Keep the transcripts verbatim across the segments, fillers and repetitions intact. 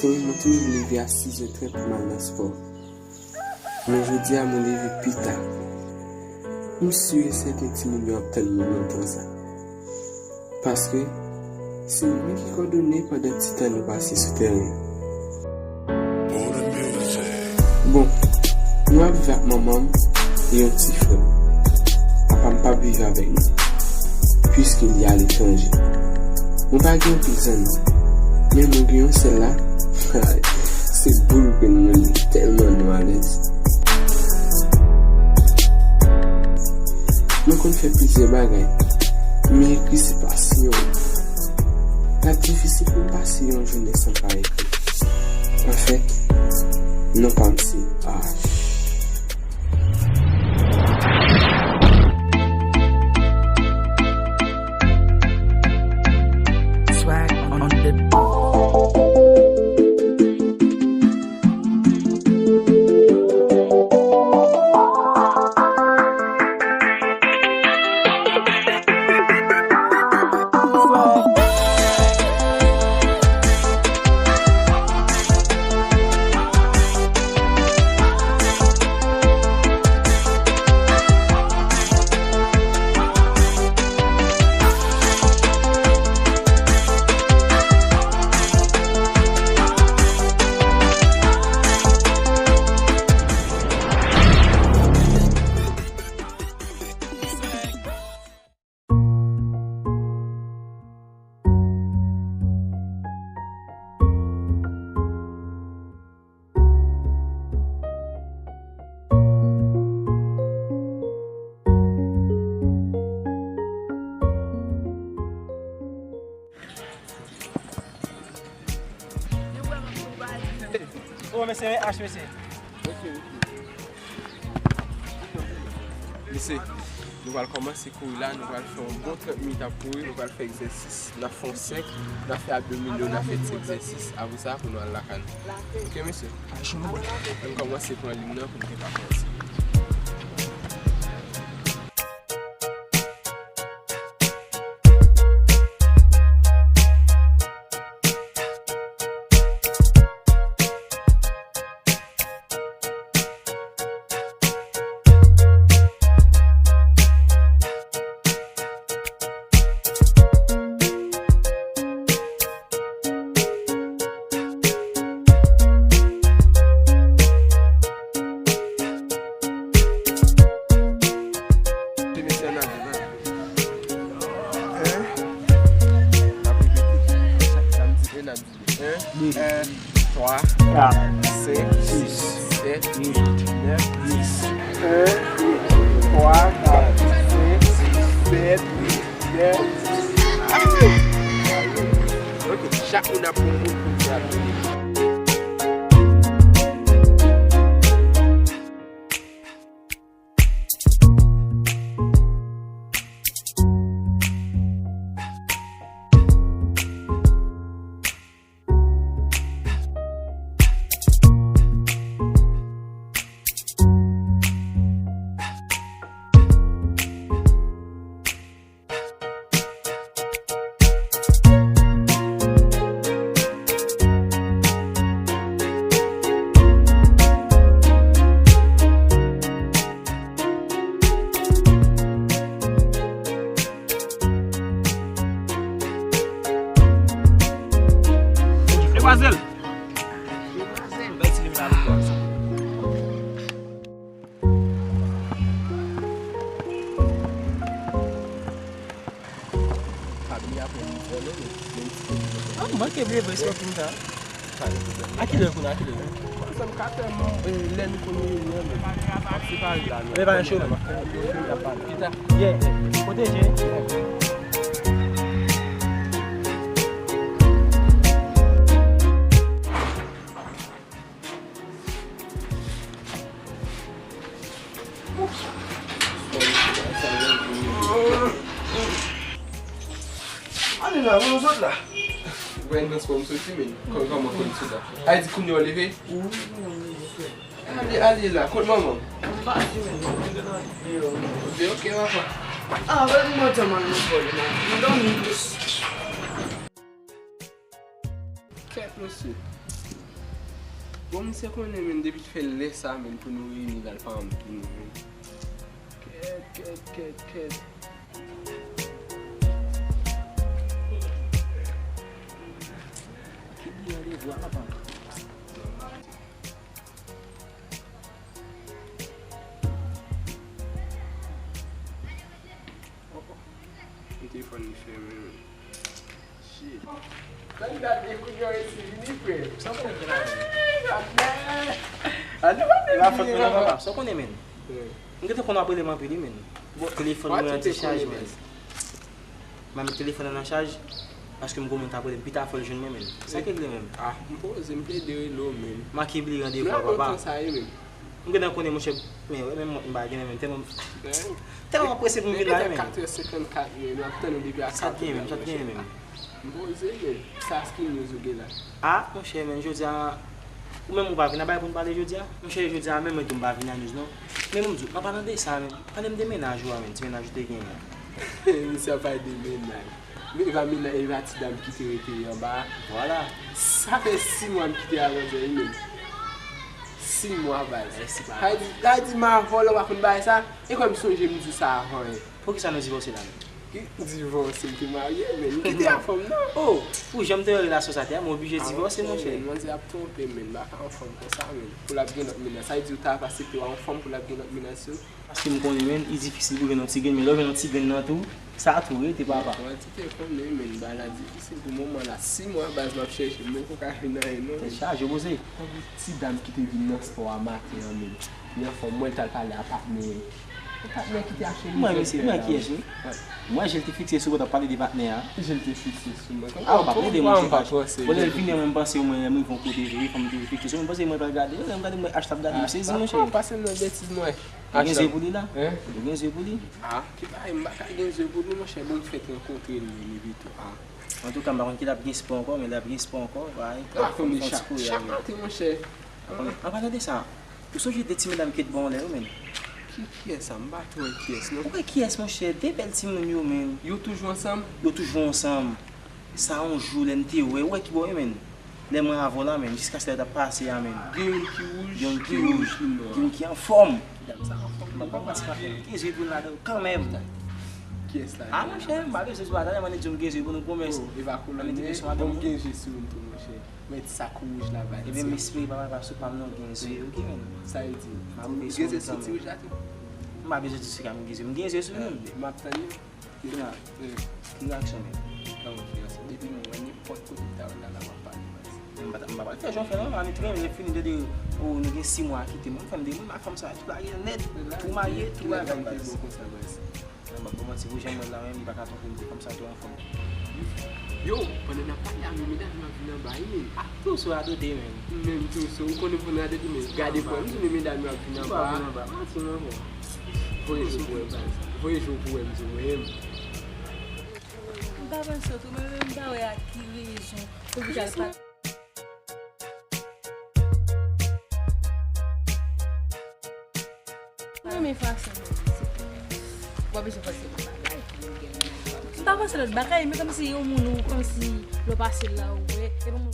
Mwen, mwen toujou leve a sis è trant pou m al nan spò. Men jodi a, mwen leve pi ta. M si e sèten timoun yo ap tann mwen nan tan sa. Paske se mwen ki kòdone pandan ti tan nou pase sou tèren. Bon, nou ap viv ak manman m e yon ti frè m. Papa m p ap viv avèk nou, piske li aletranje. Mwen pa gen anpil zanmi, men mwen gen yon sèl la. Se boul grenn mwen, li tèlman nou alèz. Nou konn fè plizyè bagay, men ekri se pasyon. L ap difisil pou m pase yon jounen san pa ekri. Anfèt, non pa m se H. Swag on the Oh, mesye, H, mesye. Mesye, nou pral kòmanse kouri la, nou pral fè yon bon trant minit ap kouri, nou pral fè egzèsis, n ap fè yon sèk, n ap fè abdominal, n ap fè ti egzèsis, apre sa, pou nou al lakay nou. Ok, mesye? Ann kòmanse pran lim nan pou n te ka kòmanse. Ti mesye, ann ale, ann ale. En. N ap repete. Chak sa m di en, n ap di de. En, de, en, twa, kat, senk, sis, sèt, uit, nèf, dis. En, de, twa, kat, senk, sis, sèt, uit, nèf, dis. Avanse! Ok, chak moun ap pran yon bout pou l fè abdominal. Demwazèl! Demwazèl! Bèl ti lim nan. Kabini apre nou fè lè, men, men ti. Ah, m manke vle vre, se pa pou m ta. Pa gen pwoblèm. A kilè kounye a, a kilè? Kòmsa m ka fè, eh, lè nou konn reyini an, men. M ap separe la, non. Men pa gen pwoblèm, m ap fè yon pil, m ap pale. Pita. Yeah. Pwoteje. Yeah. Ale la, mwen sot la. Ou pa gen transpò m soti, men kò-, kòman konn sot la? A di kounye a w leve? Wi, mwen leve, frè. Ale, ale la, kot manman? M pati, men, mwen te nan deyò. Ok, ok, papa. Ah, fè m mwen tan mwen nan fò li, man. Mwen dòmi. Kèt, mesye. Bon, misye konnen, men, depi fè lè sa, men, pou nou reyini l al pa anpil, men. Kèt, kèt, kèt, kèt. Ki bri randevou a, papa? Oh, oh. Li te fè li fèmen, men. Shit. Gad, gad, e kounye a resi vini, frè. Sa w konnen fè la, men? Gad, men. Gad, gad, la fòt mwen nan papa. Sa w konnen, men? M gentan konn w ap rele m anpil, wi, men. Telefòn mwen an te chaje, men. M a met telefòn nan nan chaj, paske m gon moun k ap rele m pita fò l jwenn mwen, men. Sa k regle, men? Ah, m poze, m plede rele w, men. M a ki bliye randevou a, papa. M gentan konnen, monchè, men, wè, men mwen, m pa gen, men, tèlman, tèlman prese pou m vin la, men. Depi katrè senkannkat, men, m ap tann ou depi a katrè, men. Sa t gen, men, sa t gen, men. M poze, men. Sa ki news ou gen la? Ah, monchè, men, jodi a, ou menm ou pa vin a bay pou n pale jodi a? Monchè, jodi a, menm mwen tou m pa vin a news, non. Men, bon, m di w, an palan de sa, men, pale m de mennaj ou a, men, ti mennaj ou te genyen an. Misye ap pale de mennaj. Men e pa mennaj, e pa ti dam ki te rete anba a. Vwala. Sa fè sis mwa m kite a, Lanzè, wi, men. Sis mwa, baz. Sa vle di, sa vle di, m a vòlè, w pa konn bagay sa? E kwè m sonje m di w sa avan, en. Poukisa nou divòse la menm? Ki divòse? M te marye, men m kite a fanm nan. Oh, pou jan m te wè relasyon sa te a, m oblije divòse, monchè. Manzè ap twonpe, men m pa ka yon fanm konsa, men. Pou l ap gen lòt mennaj. Sa vle di ou ta ap aksepte w a yon fanm pou l ap gen lòt mennaj sou? Paske m konnen, men, li difisil pou jwenn yon ti grenn, men lè w jwenn yon ti grenn nan tou, sa tou rete, papa. Mwen ti te konnen, men, bagay la difisil pou moman la. Sis mwa baz m ap chèche, m poko ka jwenn anyen, non. Tèt chaje, poze. Tankou ti dam ki te vin nan spò a maten an, men. Li anfòm, mwen, l t al pale a patnè. E patnè ki te achte li. Mwen, mesye, mwen kiyès, wi? Mwen, je l te fikse sou mwen, t ap pale de patnè a. Je l te fikse sou mwen. Ah, ou pa plede, monchè, fache. Bon, lè l vini, mwen, m panse, mwen, lè m rive yon kote, telefòn m toujou fikse sou mwen, m panse mwen pral gade. Lè m gade, mwen, H T ap gade, m sezi, monchè. Pase nan betiz, mwen. Ou gen zye pou li la? Ou gen zye pou li? Ah, ki bagay, m pa ka gen zye pou li, monchè. Bon, m fèk rankontre l, men, epi tou. Ah. Antouka, m pa konn ki lè l ap gen spò ankò, men lè l ap gen spò ankò, bay. Ah, konnen chak, chak maten, monchè. An palan de sa, ou sonje de ti medam ki te ba w lè yo, menm? Ki, kiyès sa? M pa twò wè kiyès, non. Ou wè kiyès, monchè? De bèl timoun yo, menm. Yo toujou ansanm? Yo toujou ansanm. Sa yon jou, lè m te wè, ou wè kibò yo, menm? Lè mwen avè w la, menm, jiskaske lè w t ap pase a, menm. Gen youn ki wouj, gen youn ki wouj, gen youn ki anfòm. Medam sa anfòm, m pa panse pa fè. Gen zye pou l ladan yo kanmenm. Kiyès la? Ah, monchè, m pa bezwen sou la, talè m annik di w m gen zye pou nou pwomès. Oh, e pa kolonèl, bon, m gen zye sou m tou, monchè. Mwen ti sak wouj la, bay. Ebyen, m espere papa pa sou pa m non gen zye, ok, men. Sa vle di, m ap gen zye sou ti wouj la tou. M pa bezwen di sou ka m gen zye, m gen zye sou nou. M ap tann yo. Kounya, ki reyaksyon men? Kòman ki reyaksyon? Depi m wè nenpòt kote m ta wè l la, la, m ap pale, baz. M pa, m pa pral fè jan w fè non, m annik renmen lè fini de, de, oh, nou gen sis mwa kite m. Ou fè m de moun, ak fanm sa, tout bagay nèt. Ou marye, tout bagay, baz. Bon konsa, baz. Non, m ap ba w manti, pou jan m wè l la menm, li pa ka twonpe m, fanm sa twò anfòm. Yo, pandan n ap pale a, men medam yo ap vin anba wi, men. Ah, tou sou radote menm. Menm tou sou, ou konnen pou n radote, men gade pou wè, m di men medam yo ap vin anba. Ki pa vin anba? Manti, non, bon. Voye jou pou wè, baz. Voye jou pou wè, m di w, men. M pa panse tou, men m pa wè ak ki rezon pou l al pa. Mwen renmen fason w di. W ap bezwen panse lòt bagay pou w gen yon moun. M pa panse lòt bagay, men kòmsi yon moun ou kòmsi lè w pase la ou wè, e pa moun.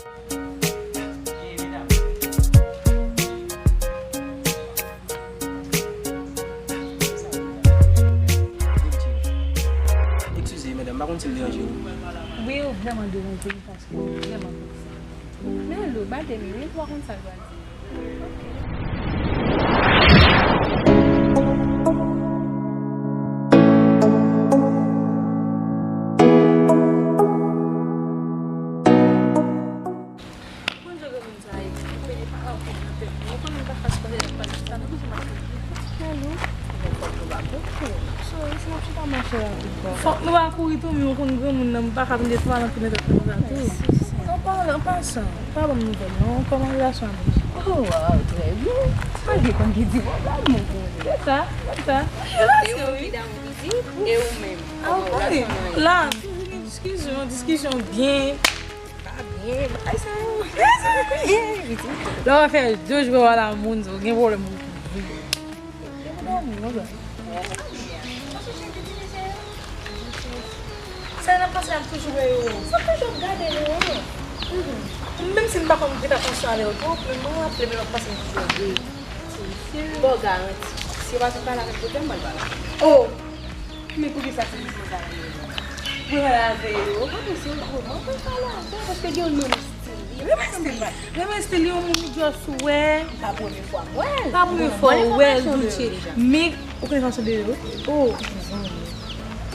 Eskize, medam, m pa konn si m deranje w. Wi, ou vrèman deranje m paske ou vrèman vekse. Men lo, ba de minit, w a konn sa l pral di. Ok. Mwen jwe moun sa ye, ki peye pa anpil nan tèt mwen. Ou konnen m pa fache pale, pale sa, nou bezwen mache. Alo? Bon, fòk nou pa kouri. Sorry, si n ap chita mache rapid, papa. Fòk nou pa kouri tou, men ou konn granmoun nan, m pa ka tande twa lank nan tèt mwen konsa tou. An palan, an pasan, ou pa ban m nouvèl non, kòman relasyon ap ye? Oh, wow, trè byen. Malgre konn gen ti pwoblèm, men bon. Se sa, se sa. Relasyon, wi. E ou menm? Ah, wi. La, toujou gen diskisyon, diskisyon byen. Pa byen, bagay sa yo. Lè w fè de jou wè la moun, ou gen pwoblèm pou kouri. Gen pwoblèm, non, sa. Sa n ap pase ap toujou wè yo. Sa toujou ap gade yo, wi. Menm si m pa konn prete atansyon avè w twòp, men mwen raple m lè w ap pase m toujou. Wi. Bon, garanti. Si yo pa fin pale avèk pwoblèm, mwen pale. Oh! Men poukisa se misye sa yo ye? Mwen pale avè yo. Mwen panse yo gwo, mwen pale avè yo, paske gen yon moun estil li. Renmen estil li. Renmen estil li, yon moun ou just wè. Pa premye fwa m wè l. Pa premye fwa w wè l, Doutche. Men ou konnen fason de yo. Oh, zanmi.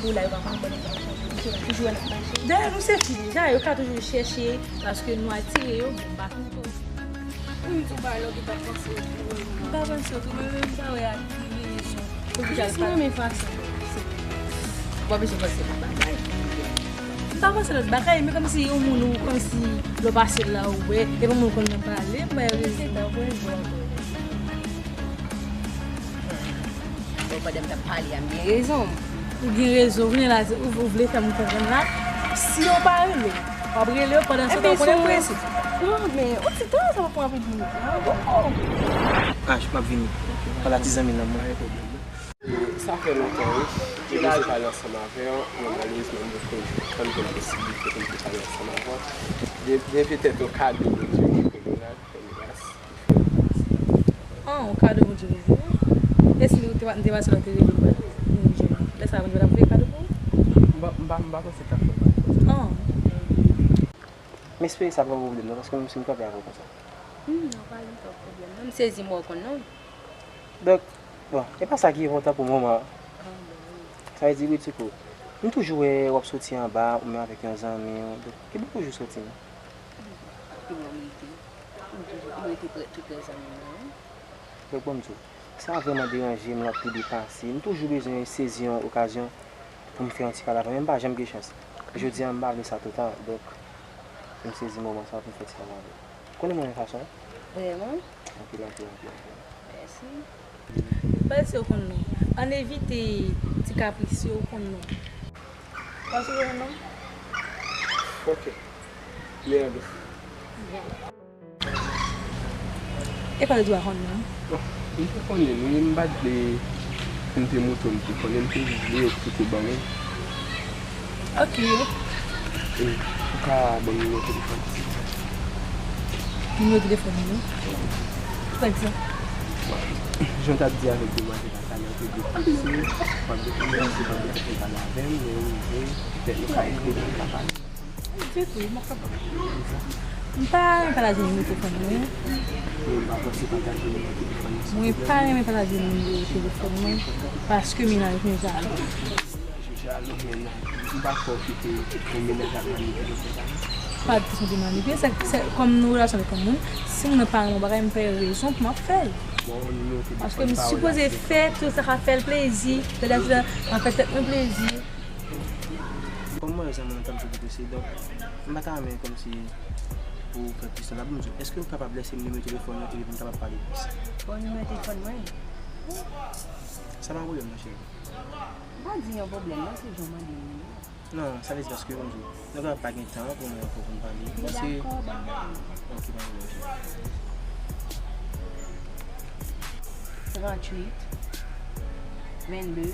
Ou la, yo pa konn konn fason de yo. Toujou wè l ap mache. Dayè, nou se fi deja, yo ka toujou chèche, paske nou atire yo, bon, m pa konn. Pou m di w bagay la, ou gentan panse w tou, m pa panse w tou, men menm sa wè ak rezon. Jis mwen menm fason. W ap bezwen panse lòt bagay. M pa panse lòt bagay, men kòmsi yon moun ou kòmsi lè w pase la ou wè, e pa moun ou konn nan pale, m bay rezon. Bon, pandan m t ap pale a, m gen rezon. Ou gen rezon, ou gen la, ou, ou vle fè m konprann la. Si yo pa rele, w ap rele yo pandan se tan, ou konnen prese. Non, men, yon ti tan, sa pa pran anpil minit, non? Oh, oh. Ach, m ap vini. Pale a ti zanmi nan mwen. Sa fè lontan, wi. Te bezwen pale ansanm avè w, men malerezman, m poko jwenn posiblite pou m te pale ansanm avè w. Byen, byen petèt yon kado Bondye te fè m la, fè m gras. Ah, yon kado Bondye voye w? E si nou te, nou te pase nan tele, nou te voye kado pou ou? Lè sa a, Bondye pa t ap voye kado pou ou? M pa, m pa, m pa panse l t ap fè bagay konsa. Ah. M espere sa p ap pwoblèm, non, paske menm si m kanpe avè w konsa. Hmm, non, pa gen twòp pwoblèm, non. M sezi m wè w konn non. Donk, bon, e pa sa ki enpòtan pou moman an. Ah, bon, wi. Sa vle di, wi, Tchouko, m toujou wè w ap soti anba, ou menm avèk yon zanmi w. Donk, ki bò w toujou soti, non? Ki bò m rete? M toujou, m rete prè, tou prè zanmi m nan, wi. Donk, ban m di w, sa vrèman deranje m, l ap pede pase. M toujou bezwen sezi yon okazyon pou m fè yon ti pale avè w, men m pa janm gen chans. Jodi a, m pa vle sa toutan, donk, m sezi moman sa pou m fè ti pale avè w. Ou konnen m renmen fason w? Vrèman? Anpil, anpil, anpil, anpil. Mèsi. Panse w konn non. Ann evite ti kapris yo, ou konn non. Panse w konn non? Ok. Leandro. E pa de dwa konn non. Bon, m te konnen l, wi, m pa t vle pou m te montre w m te konnen, m te vle w te ban mwen. Ok. E, ou ka ban m nimewo telefòn? Nimewo telefòn mwen? Pa egzanp. Bon, jan w t ap di avèk demwazèl la talè, w te deplase, w ap deplase, w ap deplase pale avè m, men ou rive, petèt nou ka ekri, nou ka pale. Ditou, m pa kapab. M pa renmen pataje nimewo telefòn mwen. Mwen pa renmen pataje nimewo telefòn mwen paske mennaj mwen jalou. Jalou, men m pa kwè w kite yon mennaj ap manipile w konsa. Pa kesyon de manipile, se, se kòm nou relasyon avèk yon moun, si moun nan pa renmen yon bagay, m fè rezon pou m ap fè l. Paske m sipoze fè tout sa k ap fè l plezi, fè dat la, m ap fè tèt mwen plezi. Kòm mwen, zanmi mwen, tanm sou pwofesè, donk, m pa ta renmen kòmsi pou w fè plis tan. Ban m di w, èske w kapab lese m nimewo telefòn ou epi pou n kapab pale plis? Bon, nimewo telefòn mwen. Sa pa pwoblèm non, cheri. M pa di yon pwoblèm non, se jan w mande m li. Non, sa vle di paske, ban m di w, nou kapab pa gen tan pou mwen ankò pou n pale. Dakò, ban m pale. Ok, pa pwoblèm, cheri. Tranntuit, vennde.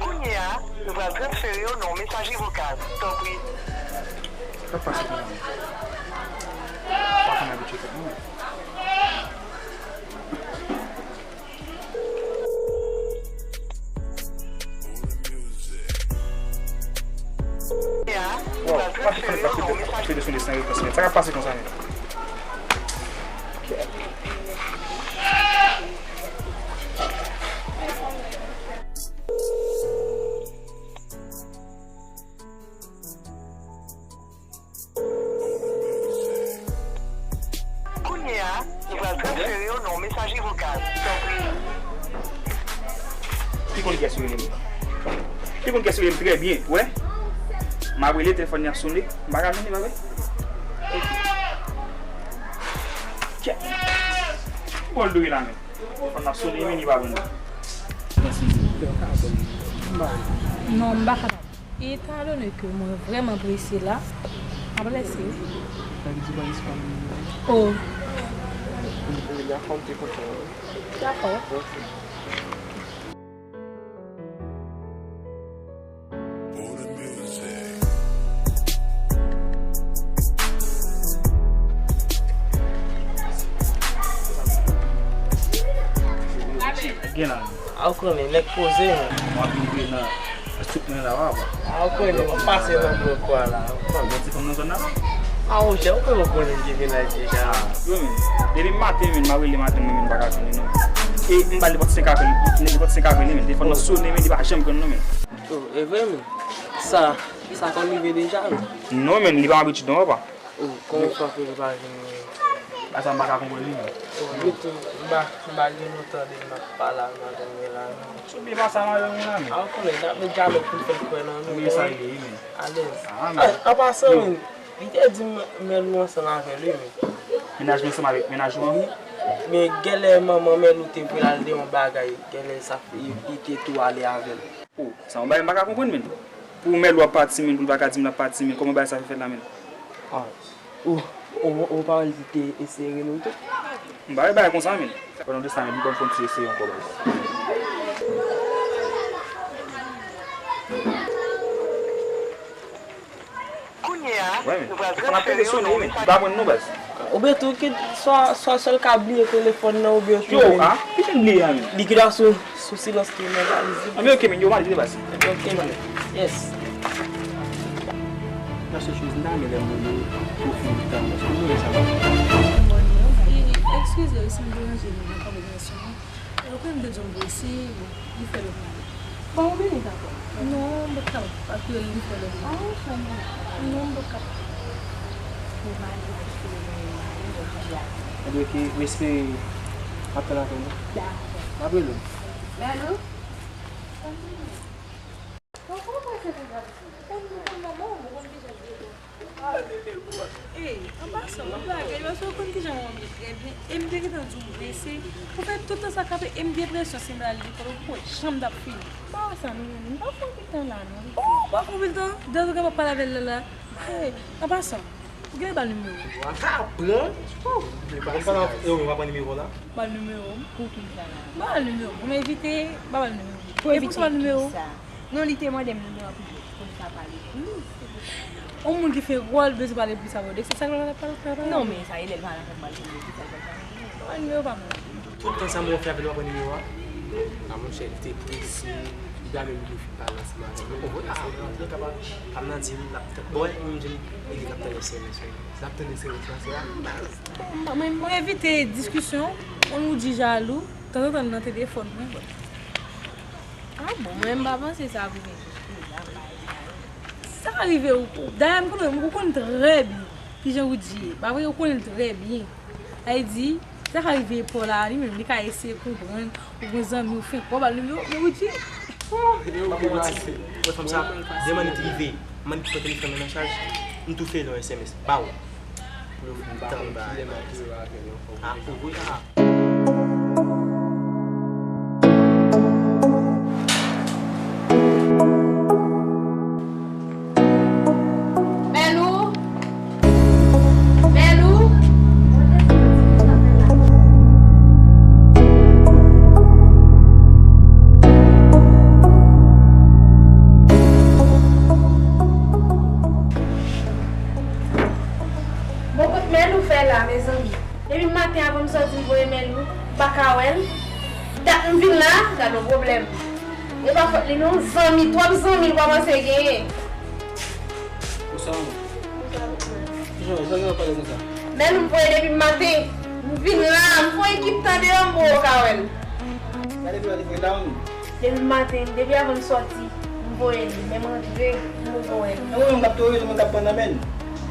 Kounye a, nou pral transfere w nan yon mesaje vokal. Tanpri. Sa k ap pase konsa menm? Pa konn abitye tèt mwen. Wow, m ap fè de sou de san repons, men sa k ap pase konsa menm? Kounye a, nou pral transfere w nan yon mesaje vokal. Tanpri. Ki konn kiyès ki rele m? Ki konn kiyès ki rele m trè byen, wè? M ap rele, telefòn nan ap sonnen. M pa ka jwenn li, pa vre? Ok. Kiyès? Ki bò l dwe la menm? Telefòn nan ap sonnen, men li pa reponn. Non, m pa kapab. Etan done ke mwen vrèman prese la, m ap lese wi. Sa vle di w pa responn li. Oh. Li la fòm te kontan. Dakò. Ok. Gen la. A ou konnen, nèg poze, men. M ap rive nan sou mwen la, w a wè. A ou konnen, m ap pase nan blo kwa la. Bon, ti fanm nan zòn nan? A, monchè, ou konnen, ou konnen m gen mennaj deja. Yo, men, depi maten, men, m ap rele madanm mwen, men, m pa ka jwenn li, non. E m ba l nenpòt senk apèl, nenpòt senk apèl, men, telefòn nan sonnen, men, li pa janm pran, non, men. Oh, e vre, men. Sa, sa konn rive deja, men. Non, men, li pa abitid, non, papa. Oh, kòman w fè pou li pa jwenn mwen? Sa m pa ka konprann li menm. Oh, ditou, m pa, m pa gen lontan depi m ap pale ak madanm mwen la, non. Sou byen pase a madanm mwen la, men. A, ou konnen, n ap met dyalòg pou n fè l kwè nan nou. Ebyen, sa rele, wi, men. Alèz. Ah, men. An, an pasan, men, li te di m, Mèlou ansanm avè l, wi, men. Mennaj mwen ansanm avèk mennaj ou an? Wi. Men, genlè manman Mèlou te vle al de yon bagay, genlè sa, li, li te tou ale avè l. Oh, sa yon bagay m pa ka konprann, men. Pou Mèlou ap pati, men, pou l pa ka di m l ap pati, men, kòman bagay sa fè fèt la, men? Ah, ou, ou, ou pa wè l te eseye rele w tou? M pa wè bagay konsa, men. Pandan de sa, men, li ban m fè yon ti eseye ankò, baz. Kounye a, nou pral transfere w nan yon... Li pa pran non, baz. Oubyen tou, ki, swa, swa sèl ka bliye telefòn nan, oubyen tou... Yo, men, ah, ki jan bliye a, men? Li ki ta sou, sou silans tou, men pa li. Ah, men ok, men, yo, m ale, baz. Ok, men. Yes. La sèl choz, m ta renmen lè m wè nou, nou fin tan, èske nou wè sa va fè? Eskize, si m deranje nou nan konvèsasyon an. Ou konnen m te di w m prese, bon, li fè lè m ale. Bon, ou vini ankò? Non, m p ap kapab, paske li fè lè m ale. Ah, non, m p ap kapab. Ou pa ale, paske lè m ale, jodi a. Ebyen, ok, m espere m ap tann apèl ou. Dakò. M ap rele w. Mèlou? Bon, kòman w prese konsa? Ou konn, ou konn manman w, ou konn kijan l ye tou. Ey, an pasan, ou pa gade, paske ou konn kijan manman m ye trè byen, e m te gentan di w m prese. Ou fè tout tan sa k ap fè, e m gen enpresyon si m ta al lekòl, ou poko wè jan m t ap fini. Pa sa non, m pa fè anpil tan la non. Oh, ou pa fè anpil tan? Dèyè ou gen pa pale avè l la la. Ey, an pasan, ou genlè ba l nimewo w? Ou pa pran? Oh, ou pa pran nimewo w la? Ba l nimewo m. Pou kisa la? Ba l nimewo m. Pou m evite, ba l nimewo m. Pou evite kisa? E pou sa ba l nimewo m? Non, li te mande m nimewo a pou, pou m ka pale plis, se pou sa. Yon moun ki fè wòl bezwen pale plis avè w, donk se sa l pral pale. Non, men sa e lè l pa la fè m pale pou li, ki sa l pral pale? Ba l nimewo pa m. Tout tan sa mwen fè avè l, w ap pran nimewo a? A monchè, li te prese, li pa menm vle fin pale ansanm avè m. Ou konprann? A, li kapab, pa m nan di l, l ap tann. Bon, wè, mwen menm, li di l ap tann S M S, wi. L ap tann S M S la, se a baz. Mwen, mwen evite diskisyon, konn ou di jalou, tanzantan l nan telefòn mwen, bon. Ah bon, mwen m pa panse sa pou gen jis la, bay sa. Sa ka rive ou, dayè m konnen, ou konn trè byen kijan ou di ye. Pa vre, ou konnen l trè byen. Sa vle di, sa ka rive pa w la, li menm, li ka eseye konprann, ou gen zanmi, ou fenk, w ap ba l nimewo, men ou di. Oh, e ou ki manti. Wè fanm sa, de manit rive, manit pran telefòn nan nan chaj, m tou fè l yon S M S, baw. Pou yo fin tann bagay la. Ah, pou vre, ah. Mèlou? Mèlou? Bon, kot Mèlou fè la, mezanmi? Depi maten, avan m sòti, m voye Mèlou, m pa ka wè l. Dat m vin la, gad yon pwoblèm. E pa fòt li non, zanmi, twòp zanmi l kòmanse genyen. Konsa, kijan, sa gen w ap pale konsa? Mèlou, m voye depi maten, m vin la, m fè yon ekip tan deyò, m poko ka wè l. Gade pou la li pran down. Depi maten, depi avan m sòti, m voye li, men m rantre, m poko wè li. E ou menm k ap toye, ou menm k ap pran nan men l.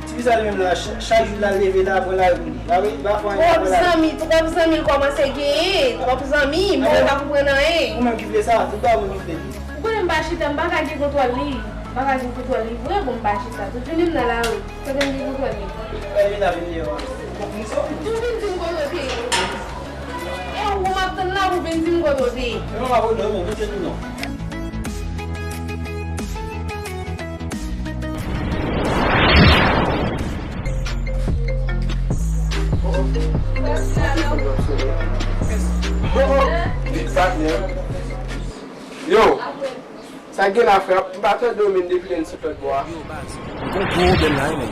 Ti fi sa li menm la, ch-, chak jou l al leve la, pran lari pou li. Pa vre, li pa fè anyen, li pran lari. Twòp zanmi, twòp zanmi l kòmanse genyen, twòp zanmi, m pa ka konprann anyen. Ou menm ki vle sa, se pa ou menm ki vle li. Ou konnen m pa chita, m pa ka gen kontwòl li, m pa ka gen kontwòl li vre, bon, m pa chita. Tout jounen m nan lari. Kote m gen pou pran li? Lè vin la vin deyò a. Ou konn sa? Ou vin di m kote w te ye. E ou m ap tann la pou vin di m kote w te ye. E mwen pa pran non, mwen se tou non. Gen la, frè, m pa tande w menm depi lè n sot lòt bò a. Yo, baz, m gon gwo pwoblèm la wi, men.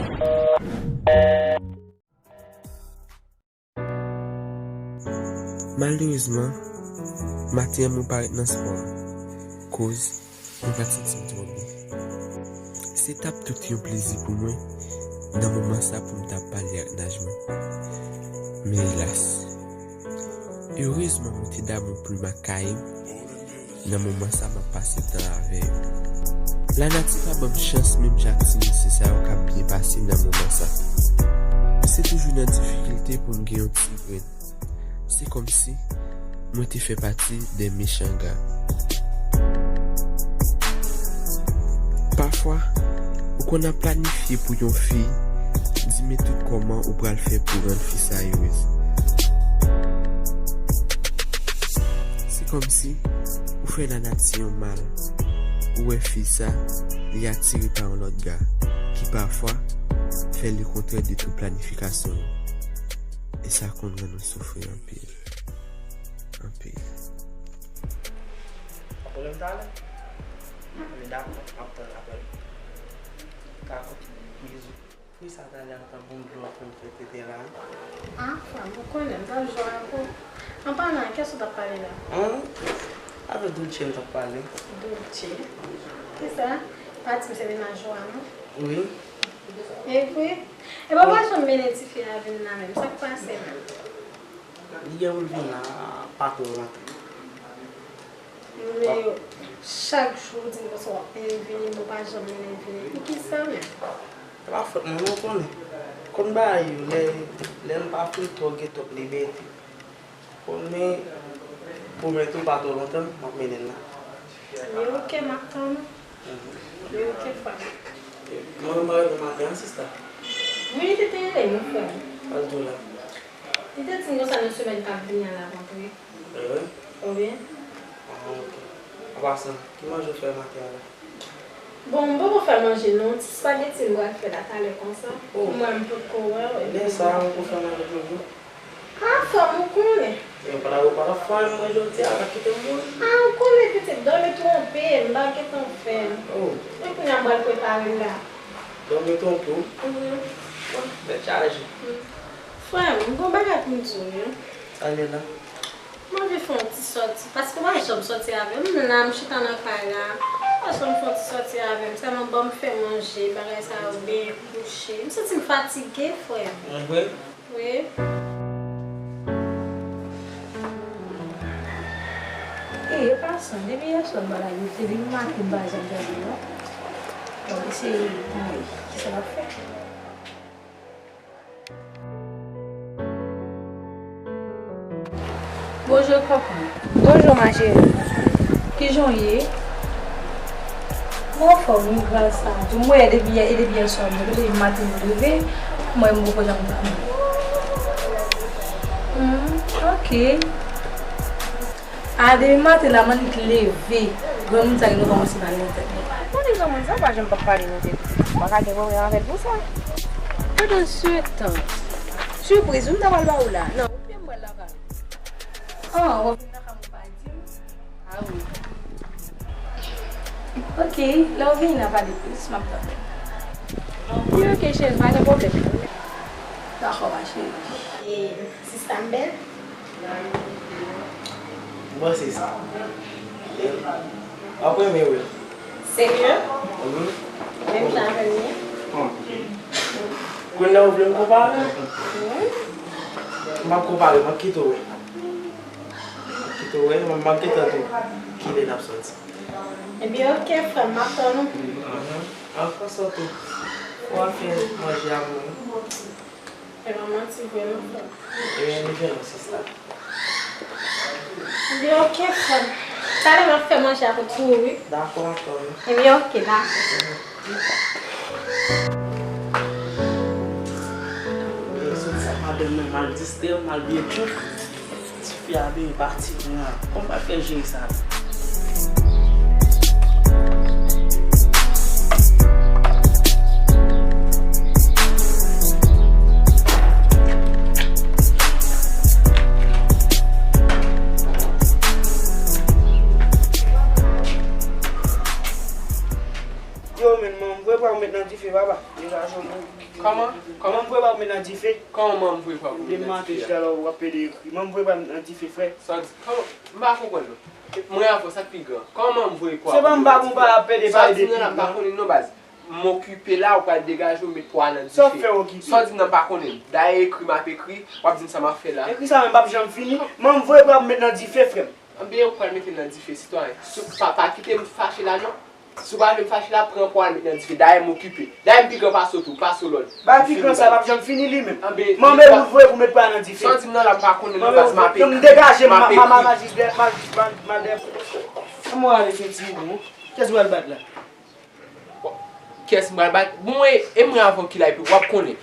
Malerezman, maten an mwen pa ret nan spò a, koz mwen pa t santi m twò byen. Se t ap tout yon plezi pou mwen nan moman sa pou m ta pale ak naj mwen. Men elas, erezman mwen te damou plim ak kaye m. Nan moman sa, m ap pase tan avè yo. Lanati pa ban m chans menm jan ak ti mesye sa yo k ap byen pase nan moman sa. Se toujou nan difikilte pou m gen yon ti grenn. Se kòmsi mwen te fè pati de mechan gra. Pafwa, ou konn ap planifye pou yon fi, di men tout kòman ou pral fè pou rann fi sa erez. Se kòmsi ou fè lanati yon mal. Ou wè fi sa, li atire pa yon lòt ga, ki pafwa fè lekontrè de tout planifikasyon yo. E sa konn rann ou soufri anpil. Anpil. Pwoblèm talè? Anben dakò, m ap tann apèl ou. Dakò. Bizou. Frisa talè a tankou m dlo ap fè m fè tete la. Ah, frè m, ou konnen, m t ap jwe ak ou. An palan, kiyès ou t ap pale la? An? Avèk Doutche m t ap pale. Doutche? Kisa? Pa di m se mennaj ou a, non? Wi. E vre? Epi w pa janm mennen tifi a vin la menm. Sa k pase menm? Li gen pou l vin la pa twò lontan. Men yo, chak jou w di m konsa w ap mennen l vini, men w pa janm mennen l vini. Poukisa menm? Se pa fòt mwen non, ou konnen. Konn bagay yo, lè, lè m pa fin twò gen twòp libète. Konnen pwomèt ou pa twò lontan, m ap mennen l la. Men oke, m ap tann ou. Mhm. Men oke, frè m. Mwen, mwen rete maten an, sista. Wi, li te rele m, frè m. Sa l di w la? Li te di m konsa nan semèn k ap vini an l ap antre. Ehe. Konbyen? Ah, ok. An pasan, ki manje w fè maten an la? Bon, m poko fè manje non, ti spageti m pral fè la talè konsa. Oh. Pou mwen, m potko wè w, epi lè sa a, ou poko fè manje toujou? Ah, frè m, ou konnen. Yo, pa ta, ou pa ta fè manje jodi a, pa kite m mouri. Ah, ou konnen pitit, dòmi twonpe m, m pa gentan fè l. Oh. Men kounye a m pral prepare l la. Dòmi twonpe w? Wi. Bon, tèt chaje. Wi. Frè m, m gon bagay pou m di w, wi. Sa l ye la? M anvi fè yon ti sòti, paske w pa janm sòti avè m. M la, m chita nan kay la. W pa janm fè yon ti sòti avè m, sèlman ban m fè manje, bagay sa yo, benyen, kouche. M santi m fatige, frè m. Mwen vre? Wi. E, e pasan, depi yèswa m pa lage pye, depi maten m pa janm tande non. M ap eseye, ann wè kisa l ap fè. Bonjou, kòkòt. Bonjou, ma chérie. Kijan w ye? Mwen anfòm, wi, gras a Dye. M wè depi yè, e depi yèswa, m depi maten m leve, m wè m poko janm tann ou. Hmm, ok. A, depi maten la, m annik leve. Granmoun sa yo kòmanse pale nan tèt mwen. Konnen granmoun sa pa janm p ap pale nan tèt ou. M pa ka gen pwoblèm avè l pou sa. Pandansetan, sipriz, wi, m ta pral ba ou la. Non, ou byen m pral lakay ou. Ah, w ap vin lakay mwen pa di m? Ah wi. Ok, lè w vini la pale plis, m ap tande. Wi, ok, cheri, pa gen pwoblèm. Dakò, ma chérie. E, sista m bèl? M panse sa. W ap renmen wè l. Serye? Wi. Menm jan avè m ye? Hmm. Kounye a ou vle m konpare? Wi. M p ap konpare, m ap kite w wè. M ap kite w wè, m ap, m ap gentan di w kilè n ap sòti. Ebyen, ok, frè m, m ap tann ou. Mhm. An pasan tou, fò w al fè manje a pou mwen. Fè manman ti vre non, frè m. Ebyen, nou jwenn nou, sista. Ebyen, ok, frè m. Talè m ap fè manje a pou tou, wi. Dakò, dakò, wi. Ebyen, ok, dakò. Ebyen, sot sa, madanm nan mal distrè, mal byen tchouk. Tifi a vini pati, kòman m pral fè jere sa la? Yo, men, manm voye pral met nan dife, papa. Degaje w, men. Kòman? Kòman? Manm voye pral met nan dife. Kòman manm voye pral met nan dife? Depi maten jis la w ap pede ekri. Manm voye pral met nan dife, frè. Sa w di? Kòman? M pa konprann, non. Mwen avè w, sa k pi gran? Kòman manm voye pral met nan dife? Se pa m pa bon, pa ap pede pale de pi gran. Sa w di m nan la, m pa konnen, non, baz. M okipe la, ou pral degaje w, met pwa nan dife. Sa w fè okipe? Sa w di m nan pa konnen. Dayè ekri m ap ekri, w ap di m sa m ap fè la. Ekri sa menm p ap janm fini. Manm voye pral met nan dife, frè m. Anben, ou pral mete m nan dife, sitwayen. Si w pa, pa kite m fache la, non. Si w pa vle m fache la, pran pwa w al met nan dife. Dayè m okipe. Dayè m pi gran pase w tou, pase w lòd. Bay pi gran sa, l p ap janm fini li menm. Anben, manm e ou voye pou met pwa nan dife. Sa w di m nan la, m pa konnen, non, baz, m ap ekri. Manm degaje m, m ap ekri. Ann mwen ale fè ti mouvman. Kiyès ou pral bat la? Kiyès m pral bat? Bon, e, e mwen avè w ki la, epi w ap konnen.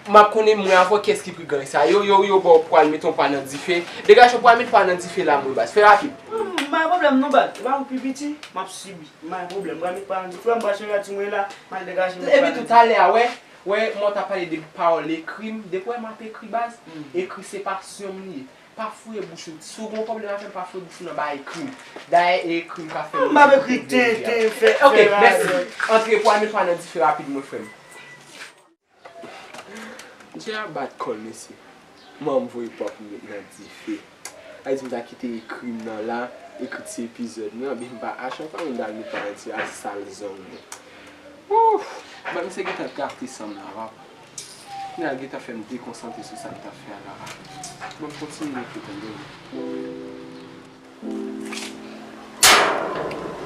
M ap konnen mwen avè w kiyès ki pi gran sa. Yo, yo, yo ba w pwa al met yon pwa nan dife. Degaje w, pwa al met pwa nan dife la, mwen, baz. Fè rapid. Hmm, m pa gen pwoblèm non, baz. E pa mwen ki pi piti, m ap sibi. M pa gen pwoblèm. Pwa al met pwa nan dife. M pral chanje ti mwen la, m al degaje m. Epi tou, talè a, wè, wè, mwen t ap pale de pawòl ekri m. Depi w wè m ap ekri, baz, ekri se pasyon m li ye. Pa fouye bouch ou. Si w gen yon pwoblèm avè m, pa fouye bouch ou nan bay ekri m. Dayè, e ekri m ka fè m. M ap ekri tenten, fè, fè. Ok, mèsi. Antre pwa, met pwa nan dife rapid, mwen, frè m. Djè a bat kò l, mesye. Manm voye pwa pou met nan dife. Sa vle di m ta kite ekri m nan la, ekri ti epizòd mwen, anben m pa achte anfan, m ta al met pwa nan dife, al sal zong mwen. Ouf! Ban misye gentan gate san m nan, papa. Kounya l gentan fè m dekonsantre sou sa m t ap fè a la. Ban m kontinye ekri tande.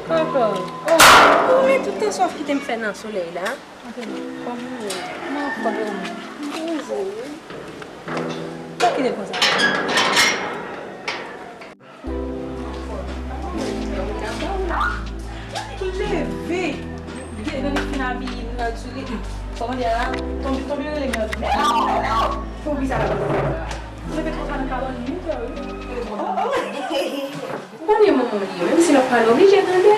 Papa, oh, ou men tout tan sa w ap kite m fè nan solèy la. Kòman ou ye? Mwen anfòm, e ou menm? M poze wi. Sa w kite konsa? Leve! Gen nan li fin abiye, li pral sou li. Kòman di a la? Tonbe, tonbe rele mè. Pou ki sa la? Leve konsa nan kabann li, frè, wi. Leve konsa. Ou konnen manman w li ye, menm si l ap pale, oblije tande.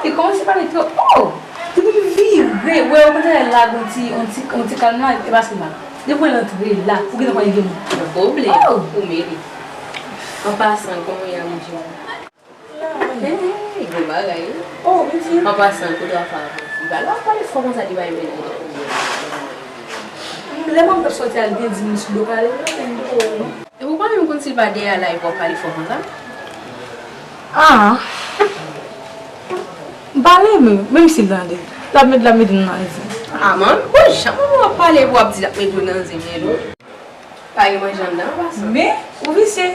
Li kòmanse pale twòp. Oh! Depi l vire, wè, okontrè, l lage yon ti, yon ti, yon ti kalm la, e pa sèlman. Depi l antre la, ou gentan konnen gen moun. Bon, pwoblèm. Oh! Ou mele. An pasan, kòman w ye, Amidjina? Hey, gwo bagay, wi. Oh, mèsi. An pasan, kote w ap fè avan? Li pa la, w ap pale fò konsa, li pa renmen tande. Lè manmi t ap sòti al gen di moun sou do pale, non, men li pa wè, non. Epi w pa menm konn si l pa dèyè a la epi w ap pale fò konsa? Ah! M pale, men, menm si l tande, l ap met, l ap mete m nan zen. Ah, manmi, bon, jan manman w ap pale epi w ap di l ap mete w nan zen, men non. Pa gen manje anndan, an pasan. Men, ou visye.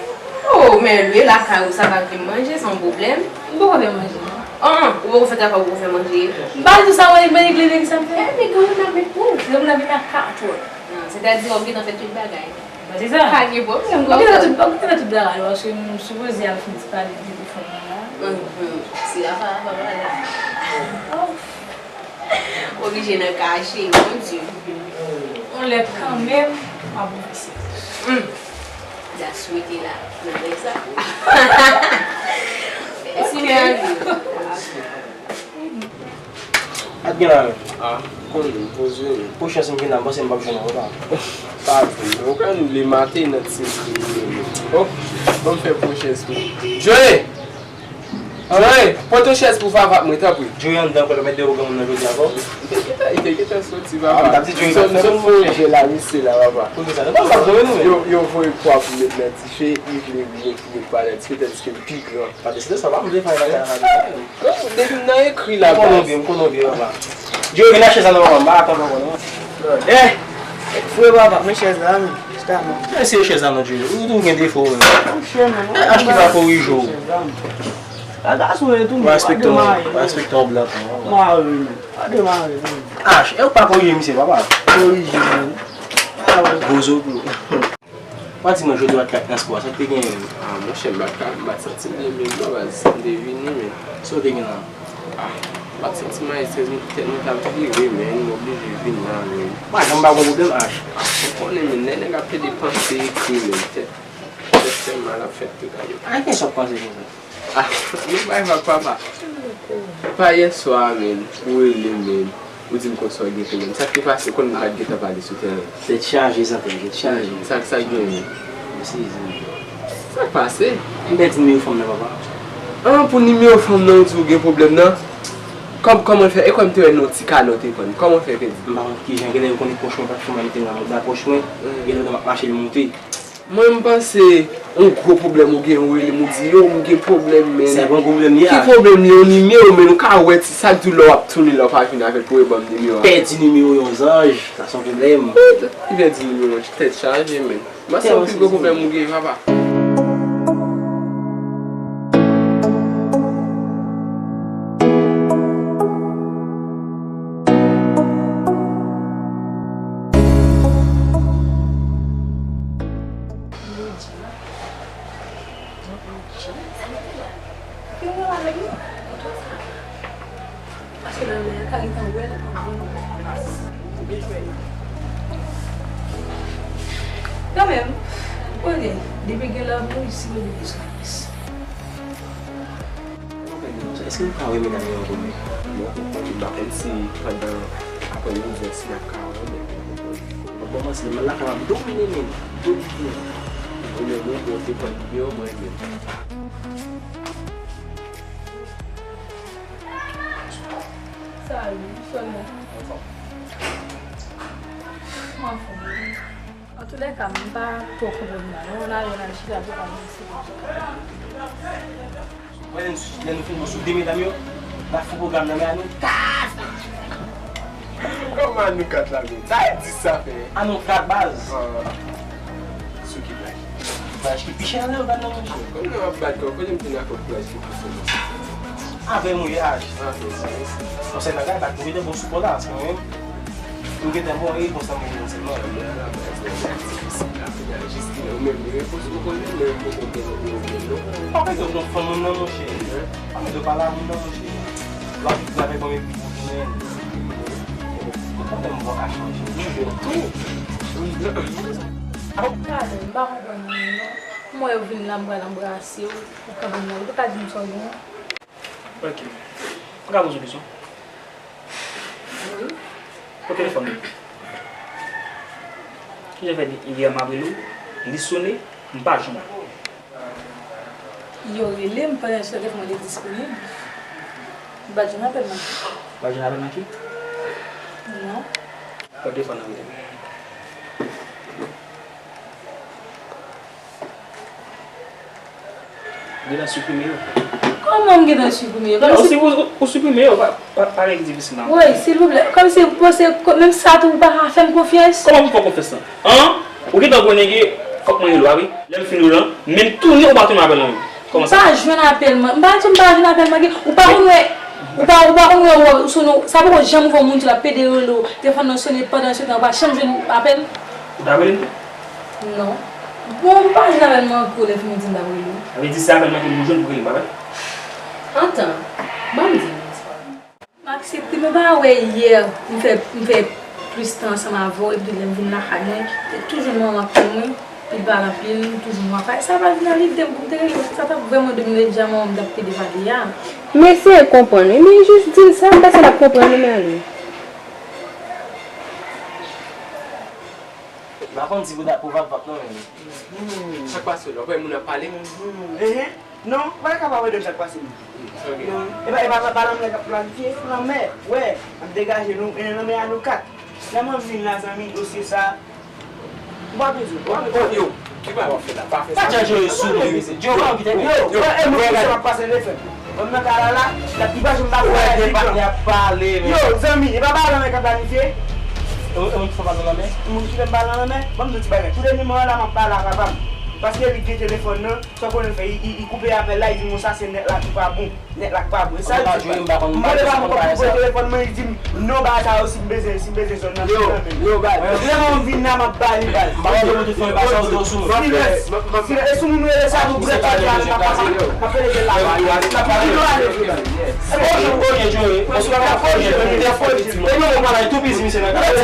Oh, men lwe lakay ou sa pa gen manje, se yon pwoblèm. M poko fè manje, non. Ah, ou poko fè travay, ou poko fè manje. M pa di w sa, mwen, mwen regle nèg sa m fè. Eh, men gen moun ap met pou ou. Gen moun ap vin ak katwòt. Ah, sètadi w ap gentan fè tout bagay. Mwen se sa. Pa gen pwoblèm, m gentan tout, m gentan tout bagay, paske m sipoze al fè yon ti pale de telefòn nan la. Mhm. Si la pa, pa pale. Oh. Oblije nan kache, mon Dye. On lè kanmenm, m ap ouvri sèvis. Hmm. Dja swete la, nan lè sa. Mèsi, men anvi. Sa t gen la menm? Ah, konnen, poze. Pou chans m gen la, m panse m p ap jwenn anba. Pa vre, ou ka nou le maten nan ti kriye. Oh, ban m fè pou chans tou. Joe! Joe, pote chèz pou Vava pou mwen, tanpri. Joe anndan ankò, l ap mèt dewo granmoun nan jodi a ankò. Li te gentan, li te gentan soti, papa. Ah, m t ap di Joe pa fè moun. Sot fè yon jè la, misye la, papa. Poukisa? Yo, yo voye pwa pou met nan dife, li vle mwen pou met pwa nan dife, tandiske m pi gran. Pa deside sa, pa m vle fè bagay la. Depi m nan ekri la, baz. M konnen w byen, m konnen w byen, papa. Joe, vin ak chèz la non, papa, m pa ka tann ankò non. Eh! Fre papa, men chèz la, men. Chita non. Eseye chèz la non, Joe. Ou tou gen defo, men. Monchè, men. Achte ki pa korije w. Chèz la, men. A gason e tou, men. Respekte yon blan tou. Mare, men. Pa demare, men. Ach, e ou pa korije misye, papa. Korije, men. Ah, ouais. Bozo, bro. Pa di mwen jodi w pa t ka transpò a, sa k te genyen menm? Ah, monchè, m pa t ka, m pa t santi m byen menm non, baz, m te vini, men. Sa w te gen la? Ah, m pa t santi m alèz, tèt mwen t ap vire, men, m oblije vin la, men. M pa janm pa gon pwoblèm, Ach. Ou konnen, men, lè nèg ap plede panse, ekri, men, tèt, tèt fè mal ap fèt tout a yo. A, kiyès w ap panse konsa? Ah, nou bay vag, papa. Pa yè swa, men, ou rele m, men, ou di m konsa w gen pwoblèm. Sa k te pase, ou konn m pa t gentan pale sou tèren. Tèt chaje, zanmi, tèt chaje. Sa, sa k genyen? Mèsi, zanmi. Sa k pase? M pèdi nimewo fanm nan, papa. Ah, pou nimewo fanm nan, ou di ou gen pwoblèm nan? Kòm, kòman l fè? E kwè m te wè nan yon ti kano w te vann. Kòman l fè pèdi? M pa konn kijan, genlè yo konnen pòch mwen pa t fè mal, m te nan pòch mwen. Genlè m t ap mache l monte. Mwen, m panse yon gwo pwoblèm ou gen, ou rele m, ou di, "Yo, m gen pwoblèm, men." Se yon pwoblèm li ye. Ki pwoblèm li? Yon nimewo, men ou ka wè ti sa k di w lè w ap tounen, lè w pa vin avè l pou reban m nimewo a. Pèdi nimewo yon zanj, sa se yon pwoblèm. Ki pèdi nimewo, tèt chaje, men. Mwen se yon pi gwo pwoblèm ou gen, papa. Paske nan lè a, ka gentan wè l anvan nou fè plas. Ou byen jwe. Kanmenm, ou konnen, depi gen lanmou, isi yo bezwen plis. Èske nou ka wè medam yo ankò menm? Non, m pa konn si pandan aprè midi a si n ap ka wè, men bon, bon, bon, si m lakay m ap domine, men domine. Ou menm, ou te pran nimewo mwen, men. Salut, sèlman. Mwen anfòm wi. Antoulèka, m pa twò konprann la non, n ale, n al chita pou pa vin se konsa. Mwen, lè nou fin bon sou de medam yo, n ap fè pwogram nan, men a nou kat. Kòman a nou kat la menm? Sa e dis sa fè. A nou kat baz. Ah. Sou ki plaj? Plaj ki pi chè nan lè yo gad nan monchè. Kòm nan ap bat kò, kote m te nan kòk plaj ki pi chè nan. Avè m wi, H. Ah, ok, sa, sa. Konsèy bagay, bat nou gentan bon sou kò la, se mwen menm. M gentan bon, e bon sa mwen gentan sèlman. Mwen la baz nan bagay difisil la, kounye a jis ki lè ou menm, ou menm poko konnen, ou menm poko gen, ou gen, non. Pa mete w nan fanm moun nan, monchè. Pa mete w pale a moun nan, monchè. Lòt jou, avèk mwen, epi ou tounen. Ou konprann mwen ka chanje. Ou jwenn tou. Wi. Pardon, m pa konprann nou non. M wè yo vin la, m pral anbrase w, ou kanpe m nan wout, ou ka di m sa w gen? Ok. Mwen ka poze w kesyon? Wi. Pou telefòn nan. Kijan fè yè m ap rele w, li sone, m pa jwenn ou? Yo rele m pandan se tan telefòn mwen te disponib. M pa t jwenn apèl manke. Ou pa t jwenn apèl manke? Non. Pran telefòn nan rele m. Gentan siprime yo. Kòman m gentan siprime yo? Non, ou, ou, ou siprime yo, pa, pa, pa rele difisil non. Woy, silvouplè, kòmsi ou panse, menm sa tou, ou pa ka fè m konfyans? Kòman pou m fè w konfyans lan? An? Ou gentan konnen ke fòk mwen rele w a wi. Lè m fin rele w lan, menm tounen ou pa tounen apèl mwen. Kòman sa? M pa jwenn apèl mwen. M pa di w m pa jwenn apèl mwen, ou pa konn wè, ou pa, ou pa konn wè, ou sone, sa poko janm rive yon moun di l ap pede rele w, telefòn nan sone pandan se tan, ou pa janm jwenn apèl? Ou t ap rele m tou? Non. Bon, m pa jwenn apèl mwen ankò lè fini di m t ap rele w. Sa vle di se apèl manke m jwenn pou rele m, pa vre? Antan, ban m di w yon ti bagay. M aksepte, men pa wè yè, m fè, m fè plis tan ansanm avè w, epi lè m vin lakay mwen, te toujou manman k tann mwen, li pale anpil, toujou mwen pa, sa pa vin nan lide m pou m te rele w, sa t ap vrèman domine deja manman m t ap pede pale a. M eseye konprann wi, men jis di l sa, m panse l ap konprann wi, men ale. M pa konn si pou dat pou vap vap non, men. Sa k pase w la? Ou pa wè moun ap pale? Mhm. Enhen. Non, ou pa ka pa wè de sa k pase m. Hmm, ok. Non. E pa, e pa, pa lanmè k ap planifye, lanmè. Wè, n ap degaje nou, e lanmè a nou kat. Lè mwen vin la, zanmi, dosye sa, ou pa bezwen, ou pa bezwen. Yo, ki bagay w ap fè la? Pa fè sa. Pa jan Joe sou mwen, mesye. Joe, pa kite. Yo, yo, e mwen, sa ap pase le fè. Mwen nan kay la, la, la pi pa janm pa fè de pa. Yo, zanmi, e pa pa lanmè k ap planifye. E mwen ki fè pa lanmè? Moun ki fè m pa lanmè? Ban m di w ti bagay. Tout de nimewo la, m ap pale a papa m. Paske li gen telefòn nan, sa w konnen l fè, li, li, li koupe apèl la, li di m konsa se nèt la ki pa bon. Nèt la k pa bon. E sa l di m. M mande pa m kòb pou pran telefòn mwen, li di m, non, bagay sa yo, si m bezwen, si m bezwen zòn nan, yo, yo, bagay. Lè mwen vin la, m ap ba li, baz. M pa wè telefòn pa sa w di w sou mwen. Silans. Silans. E sou moun rele sa, nou brèt pa di a, m ap pale de la. M ap pale de la. Li nou ale, vre, baz. E bon, jan w konnen, Joe. Paske w ap konnen, men nou te fò di. E nou, nou pale tou biznis, misye nan kay.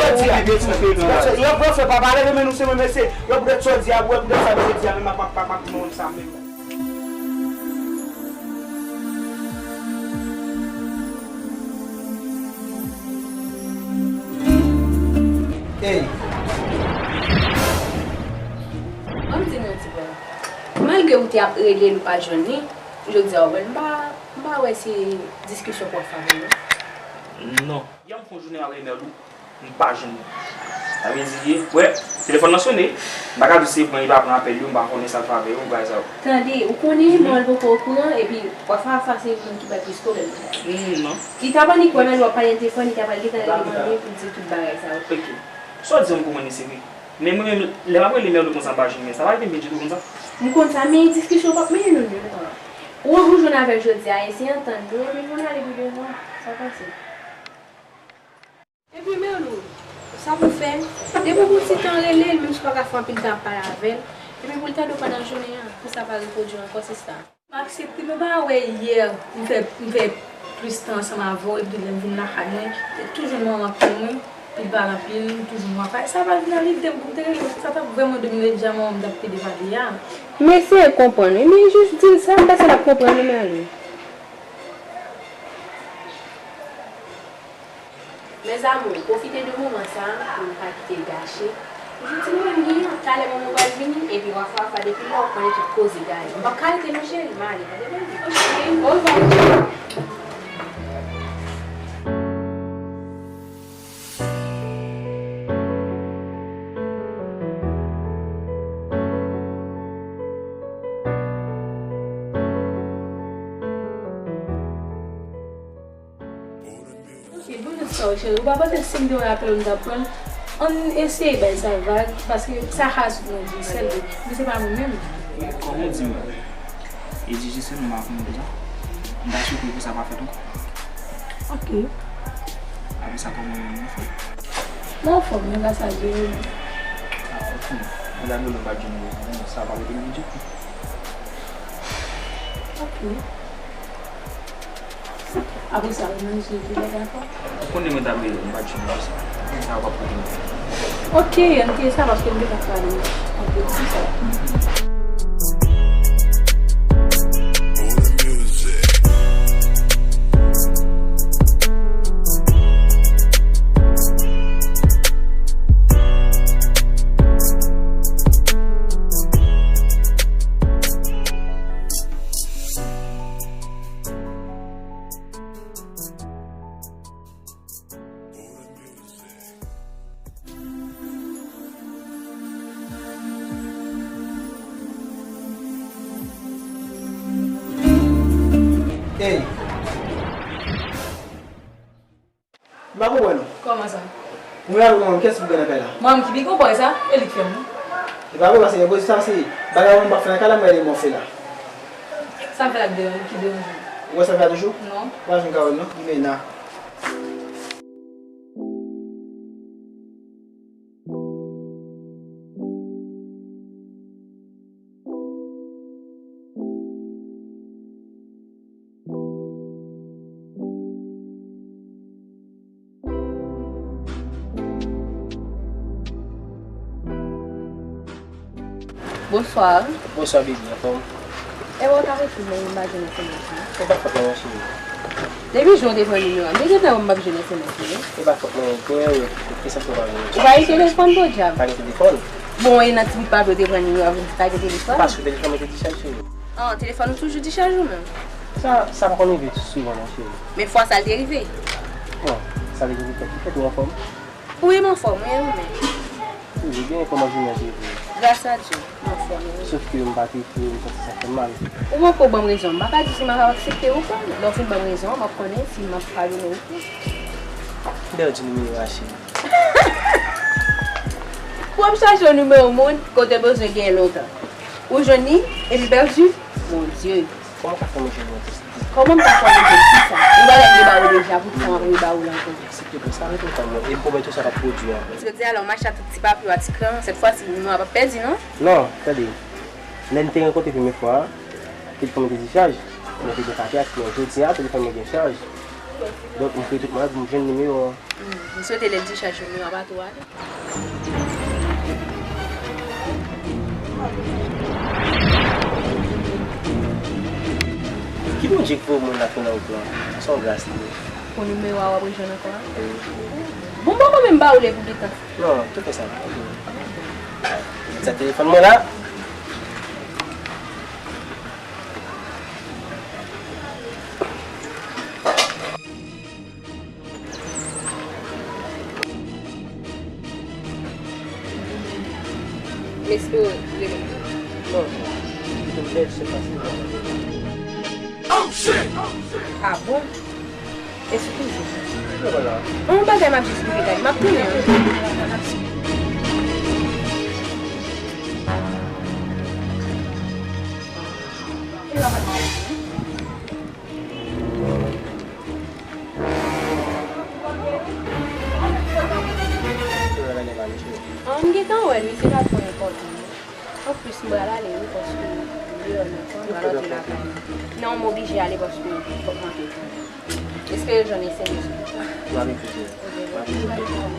Yo, blofè, pa pale de men nou, se mwen, mesye. Yo, poutèt sa w di a, wè, poutèt sa misye di a, men m ap, m ap, m ap, m ap, sa menm. Ey! Ban m di nou yon ti bagay. Malgre ou te ap rele l, ou pa t jwenn li, jodi a, ou wè l, m pa, m pa wè se diskisyon pou w ap fè avè l, non. Non. Yè m fè yon jounen avèk Mèlou, m pa jwenn li. Sa vle di, wè, telefòn nan sonnen, m pa ka di se pran li pa pran apèl yo, m pa konnen sa l fè avè yo, bagay sa yo. Tande, ou konnen, mwen poko okouran, epi, pafwa, pafwa se moun ki bay plis pwoblèm nan kay. Hmm, non. Li ta bann li kwè Mèlou ap pale nan telefòn, li ta pral gentan rele manmi pou l di tout bagay sa yo. Ok. Sa w di an m konprann li se vre. Men mwen menm, lè m ap rele Mèlou konsa m pa jwenn li, sa pa rive m byen ditou konsa. M konn sa, men diskisyon p ap mennen nou nil pa. Ou, ou jwenn avè l jodi a, eseye antann nou, epi pou n ale pi devan, sa w panse? Epi Mèlou, sa pou fè, depi w pran ti tan rele l, menm si w pa ka fè anpil tan ap pale avè l, epi pou l tande w pandan jounen an, pou sa pa repwodui ankò, sista. M aksepte, men w pa wè yè, m fè, m fè plis tan ansanm avè w, epi lè m vin lakay mwen, toujou manman k tann mwen, li pale anpil, toujou mwen pale. Sa pa vin nan lide m pou m te rele w, sa t ap vrèman domine deja manman m t ap pede pale a. M eseye konprann wi, men jis di l sa, m panse l ap konprann wi, Mèlou. Mes amours, pwofite de moman sa a pou nou pa kite l gache. Jodi mwen menm genyen, talè manman pral vini, epi Wafa Wafa depi lè w konnen tout koze gaye. M p ap ka rete non cheri, m ale, tande bèl vi. Ok, orevwa. Ok, bonjou, sa w, cheri. Ou pa panse si m te wè apèl ou m t ap pran l? Ann eseye bay sa vag, paske sa ka sot nan vi sèl vre. Men se pa mwen menm. Kòman w di m? E di jis non, m pa konnen deja. M pa sipriz pou sa pa fèt ankò. Ok. Apre sa, kòman w ye, ou anfòm? Mwen anfòm, men gras a Dye. Ah, ok. Mwen ta dwe mwen pa t jwenn ou, sa pa rete m ditou. Ok. Apre sa, ou manje, ou byen dakò? Ou konnen mwen ta bliye, mwen pa t jwenn ou sa. Sa w ap konnen. Ok, ann kite sa, paske m gentan pale anpil sou sa. Ey! M pa konprann ou. Kòman sa? Mwen avèk manman m, kiyès ki pi gran nan kay la? Manman m ki pi gran, ou pa wè sa? E li k fè m, wi. E pa vre, paske depi sa se bagay mwen m pa fè nan kay la, mwen rele mwen fè la. Sa m fè la ki deranje, ki deranje w? Ou wè sa m fè la toujou? Non. Ou pa janm ka wè l non, li mena. Bonswa. Bonswa, baby, anfòm? E wè w ka retwouve m, m pa jwenn S M S ou. E pa fòt mwen, cheri. Depi jan w te pran nimewo a m, te gentan wè m p ap jwenn S M S ou, non? E pa fòt mwen, gen erè, ki sa fè w pa jwenn? Ou pa gen telefòn, podyab? Pa gen telefòn. Bon, e nan ti bout papye w te pran nimewo a pou m di pa gen telefòn? Paske telefòn mwen te dichaj, cheri. An, telefòn ou toujou dichaj ou menm? Sa, sa pa konn rive souvan non, cheri. Men fwa sa l te rive. Bon, sa te rive kèk ki fèt, ou anfòm? Wi, m anfòm, wi, e ou menm? Toujou byen, kòman jounen an te ye pou ou? Gras a Dye, m anfòm, wi. Sof ke m pa te ekri w, m santi sa fè m mal. Ou poko ban m rezon, m pa ka di si m ap aksepte ou pa. Lè w fin ban m rezon an, m ap konnen si m ap padone ou pa. M pèdi nimewo a, cheri. Pou w ap chache yon nimewo moun, kote w bezwen genyen lontan. Ou jwenn li, epi pèdi? Mon Dye. Kòman w ka fè m jwenn yon tès? Kòman m ka fè w jwenn kisa? Yon bagay m te ba ou deja, poukisa m ap reba ou l ankò? Silteplè, sa rete anfòm non, e m pwomèt ou sa p ap pwodui ankò. Jodi a, lè w mache ak tout ti papye w a ti kran, sèt fwa si, nimewo a p ap pèdi, non? Non, tande. Lè n te rankontre premye fwa a, telefòn mwen te dichaj. Mwen te gen papye ak kran. Jodi a, telefòn mwen gen chaj. Donk, m fè tout mwayen pou m jwenn nimewo an. Hmm, m swete lè l dichaj nimewo a pa tou ale. Ki Bondye k voye moun la fin nan wout lan? Se yon gras li ye. Pou nimewo a w ap rejwenn ankò a? Wi. Bon, m poko menm ba ou l pou gentan. Non, tou fè sa. Sa telefòn mwen la. M espere w rele m. Non. Kite m tèt, se pa si. Ah bon? Eskize. Yon bagay m ap jis rive gade. M ap tounen wi. Ah, m gentan wè l, wi, se pa twò enpòtan. Anplis, m pral ale, wi, paske m deyò nan tan, m pral antre lakay mwen. Non, m oblije ale paske fòk m antre. Espere l jwenn S M S ou. M ap ekri pou ou. M ap ekri pou ou.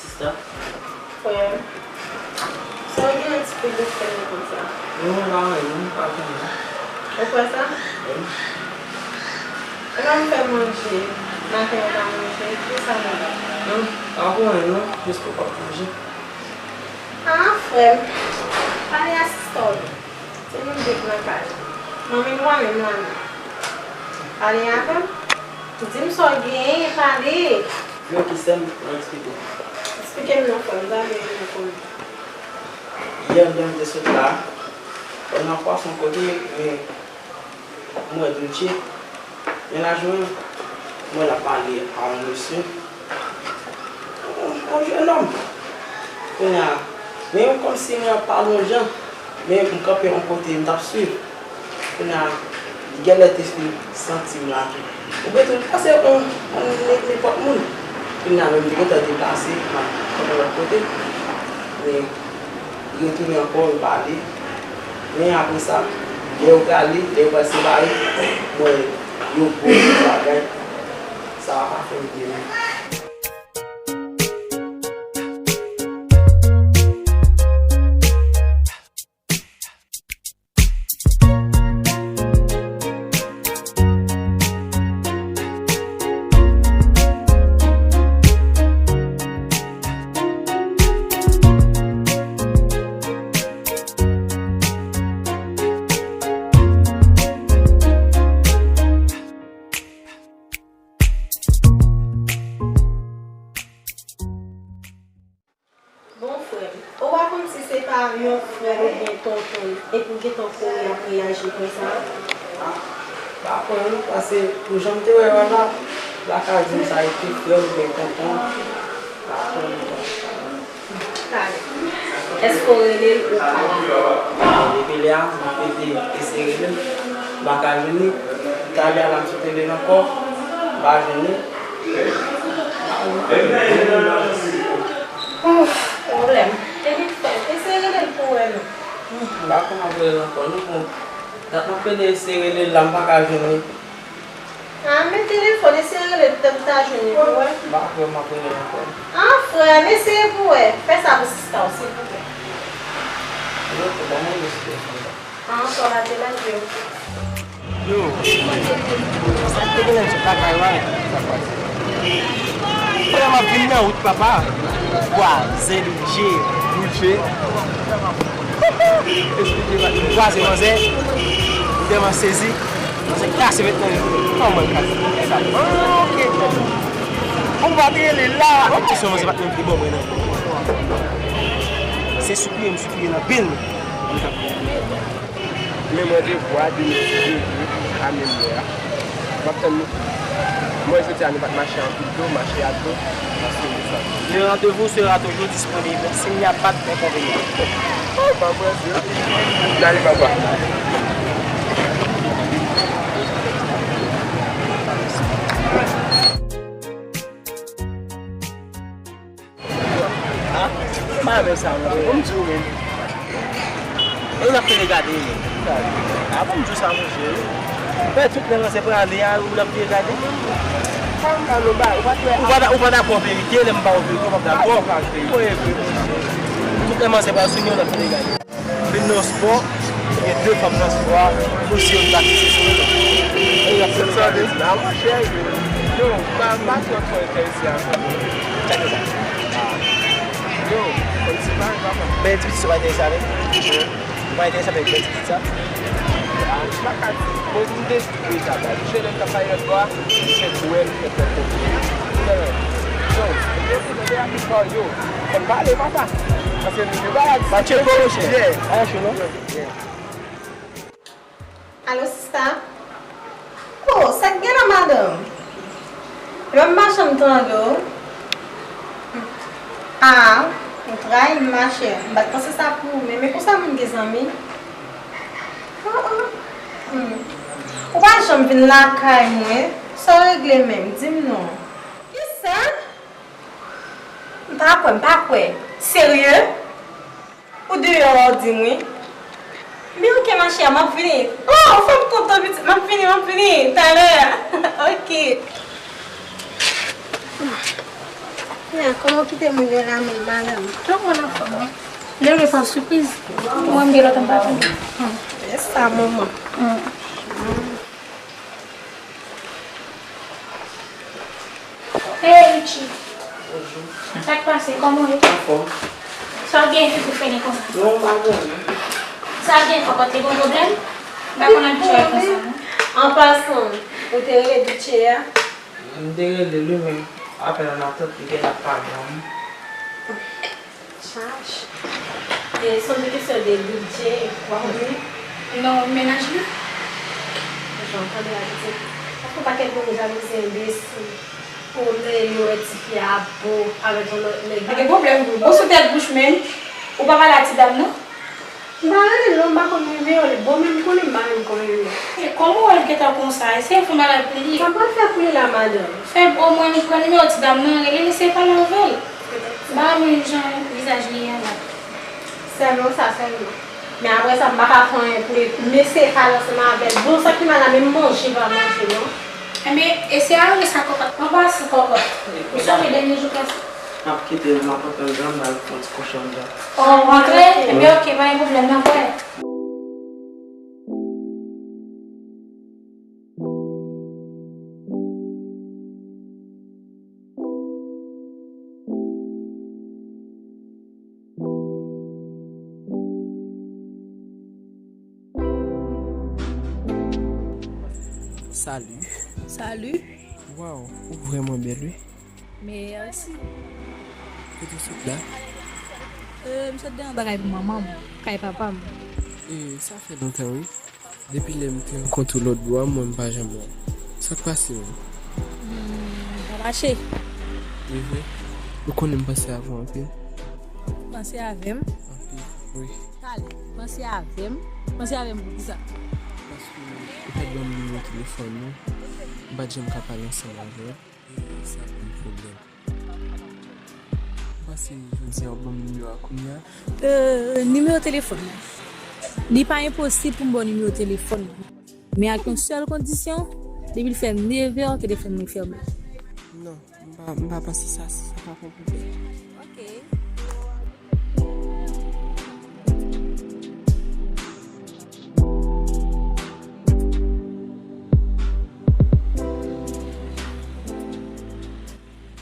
Sista. Frè m, sa w gen yon ti pil de frè m konsa? Non, pa anyen, non, pa konnen. Ou kwè sa? Wi. Ou pa m fè manje, maten ou pa manje, kisa nou ye? Non, pa pou anyen, non, jis pou w p ap manje. Ah, frè m, pale a sista w non. Se nou de k nan kay. Manmi m pa menm la non. Pale avè m. Di m sa w genyen, pale. Yo ki sè m, mwen eksplike w. Eksplike m non, frè m, m ta vle konnen. Yè, m te sot la, m nan pwason kote, men m wè Dulce. Men lajounen, m wè l ap pale a yon mesye. Yon, yon jennonm. Kounye a, men kòmsi mwen ap pale yon jan, men m kanpe yon kote, m t ap swiv. Kounye a, li genlè te fin santi m la tou. Oubyen tou, li panse yon, yon ne-, nenpòt moun. Kounye a, men m te gentan deplase, m ap kanpe lòt kote. Men, li retounen ankò, li pale. Men apre sa, lè yo prale, lè yo pral separe, mwen, yo gwo bagay. Sa pa fè m byen menm. Bon, frè m, ou pa konn si se pa yon frè l oubyen tonton l, epi w gentan kouri ap reyaji konsa? Ah, pa konn non, paske pou jan m te wè yo la, la ka di m sa rete frè l oubyen tonton l, pa konn non. Talè. Èske w rele l ou pa la? Bon, depi lè a, m ap ede eseye rele l, m pa ka jwenn li. Talè a la m sot rele l ankò, m pa jwenn li. Ouf, pwoblèm. Epi, eseye rele l pou wè non. M pa konn ap rele l ankò non, bon. Dat m ap rele, eseye rele l la, m pa ka jwenn li. Ah, men telefòn, eseye rele l, petèt m ta jwenn li pou wè. M pa kwè m ap rele l ankò. Ah, frè m, eseye pou wè. Fè sa pou sista w, silvouplè. Yo, ban mwen mesye. Ah, ankò la, te lage, oke. Yo, sa k te genlè m sot lakay la? Sa k pase? Frè m ap vin nan wout, papa. Kwaze, Dulce, boule fe. Esplike m, m kwaze manzè. M tèlman sezi. Manzè kase vètman yo. Kòman l kase? Ah, ok. Bon, m pa te rele la. Bon, kesyon manzè pa t menm te ban mwen, non. Se soupire, m soupire nan pen. Men mwen te vwa de mil dizuit a menm lè a. M ap tann nou. Mwen, jodi a, nou pa t mache anpil tou, mache a tou. Paske nou sa. Le rendez-vous sera toujours disponible s'il n'y a pas d'inconvénient. Oh, pa prese. N ale, papa. Ha? M pa renmen sa, non. Bon, m di w menm. Ou l ap fè regade, menm. A, bon, m di w sa, monchè. Fè tout lè manzè prale a, ou l ap fè regade. Ou pa, ou pa dakò verite, lè m ba w verite, ou p ap dakò. Mwen vre, monchè. Tout lè manzè pral sou mwen, ou l ap fè regade. Vin nan spò, gen de fanm nan spò a, pou si yo pratike sou mwen. Yo ap fè sa de la, monchè. Yo, pa, pa twò twò enterese a. Sa ki sa? Yo, konn si pa, papa. Men ti pitit sa pa enterese avè m. Ou pa enterese avè ti pitit sa? Ah, m pa ka di. Bon, m de Wi, papa. Misye menm k ap pale lòt bò a, misye dwe fè tèt konpli. Non, yo, yo, yo, yo, yo, yo, pale, papa. Paske nou bagay. Matye gwo, monchè. Yeah. Ayan cho, non? Yeah. Alo, sista? Oh, sa k gen la, madanm? Lè m mache, m tande w. Ah, ou trayi m, machè. M pa t panse sa pou ou, men, men konsa moun gen zanmi. Oh, oh. Hmm. Ou pa janm vin lakay mwen. Sa w regle menm? Di m non. Kisa? M pa kwè, m pa kwè. Serye? Ou deyò a, w di m wi. Men ok, machè, m ap vini. Oh, fè m kontan, pitit. M ap vini, m ap vini. Talè. Ok. Ya, kòman w kite moun yo la menm, madanm? Tout moun anfòm, wi. Leve pa sipriz. Mwen, m gen lòt anba tou. E sa, manman. Hey, Richie. Bonjou. Sa k pase? Kòman w ye? Anfòm. Sa w gen figi fène konsa? Non, m pa gen anyen. Sa w gen, kòkòt, te gen pwoblèm? M pa konn abitye wè konsa, non. An pasan, ou te rele Douche a? M te rele l wi, men apèl an atant, li gentan pa pran m. Chach. E sonje kesyon de Douche, w ap konprann? Non, mennaj li. Jan tande a pitit. Paske yon pakèt moun jalouzi enbesil. Ou lè yo wè tifi a bo avèk yon lòt nèg. Li gen pwoblèm vre. Bon, sou tèt bouch menm. Ou pa pale a ti dam nan? M pa rele l non, m pa konn nimewo li. Bon, men m konnen m pa menm konn li. E kòman w wè l gentan konsa? Eseye fè yon bagay pou li. Sa m pral fè pou li la, madanm? Fè omwen pran nimewo ti dam nan, rele l, eseye pale avè l. M pa renmen jan vizaj li ye a la. Sèlman sa sèlman. Men apre sa, m pa ka fè anyen pou li. M eseye pale ansanm avè l. Bon, sa ki mal la, menm manje pa manje non. Enben, eseye aranje sa kòkòt. An pasan kòkòt. Ou sonje dènye jou klas la? M ap kite l, m ap antre anndan, m al fè yon ti kouche anndan. O, w antre? Enben, ok, pa gen pwoblèm, n ap wè. Salut. Salut. Waw, ou vrèman bèl, wi. Mèsi. Kote w sot la? Euh, m sot deyò bagay pou manman m, kay papa m. E, sa fè lontan, wi. Depi lè m te rankontre w lòt bò a, mwen m pa janm wè w. Sa k pase menm? Hmm, m pa mache. E vre? Ou konnen m panse avè w anpil. Panse avè m? Anpil, wi. Talè, panse avè m? Panse avè m poukisa? Paske ou pa t ban m nimewo telefòn ou. M pa t janm ka pale ansanm avè w. E sa ban m pwoblèm. M panse jodi a w ban m nimewo a kounye a. Euh, nimewo telefòn mwen. Li pa enposib pou m ba w nimewo telefòn mwen. Men ak yon sèl kondisyon, depi l fè nevè, telefòn mwen fèmen. Non, m pa, m pa panse sa, sa pa pran pwoblèm. Ok.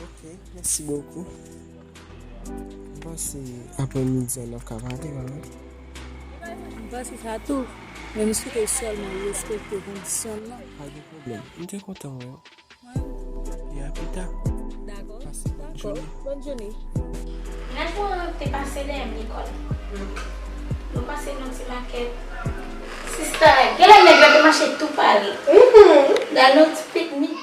Ok, merci beaucoup. M panse aprè midi a n ap ka pale, pa vre? M panse sa tou. Men m swete w sèlman respekte kondisyon m nan. Pa gen pwoblèm. M te kontan wè w. Ya, pita. Dakò. Pase bòn jounen. Bòn jounen. Mennaj mwen an te pase dèyè m lekòl. Nou pase nan ti makèt. Sista, genlè nèg la te mache tou pare. Mhm. Nan yon ti piknik.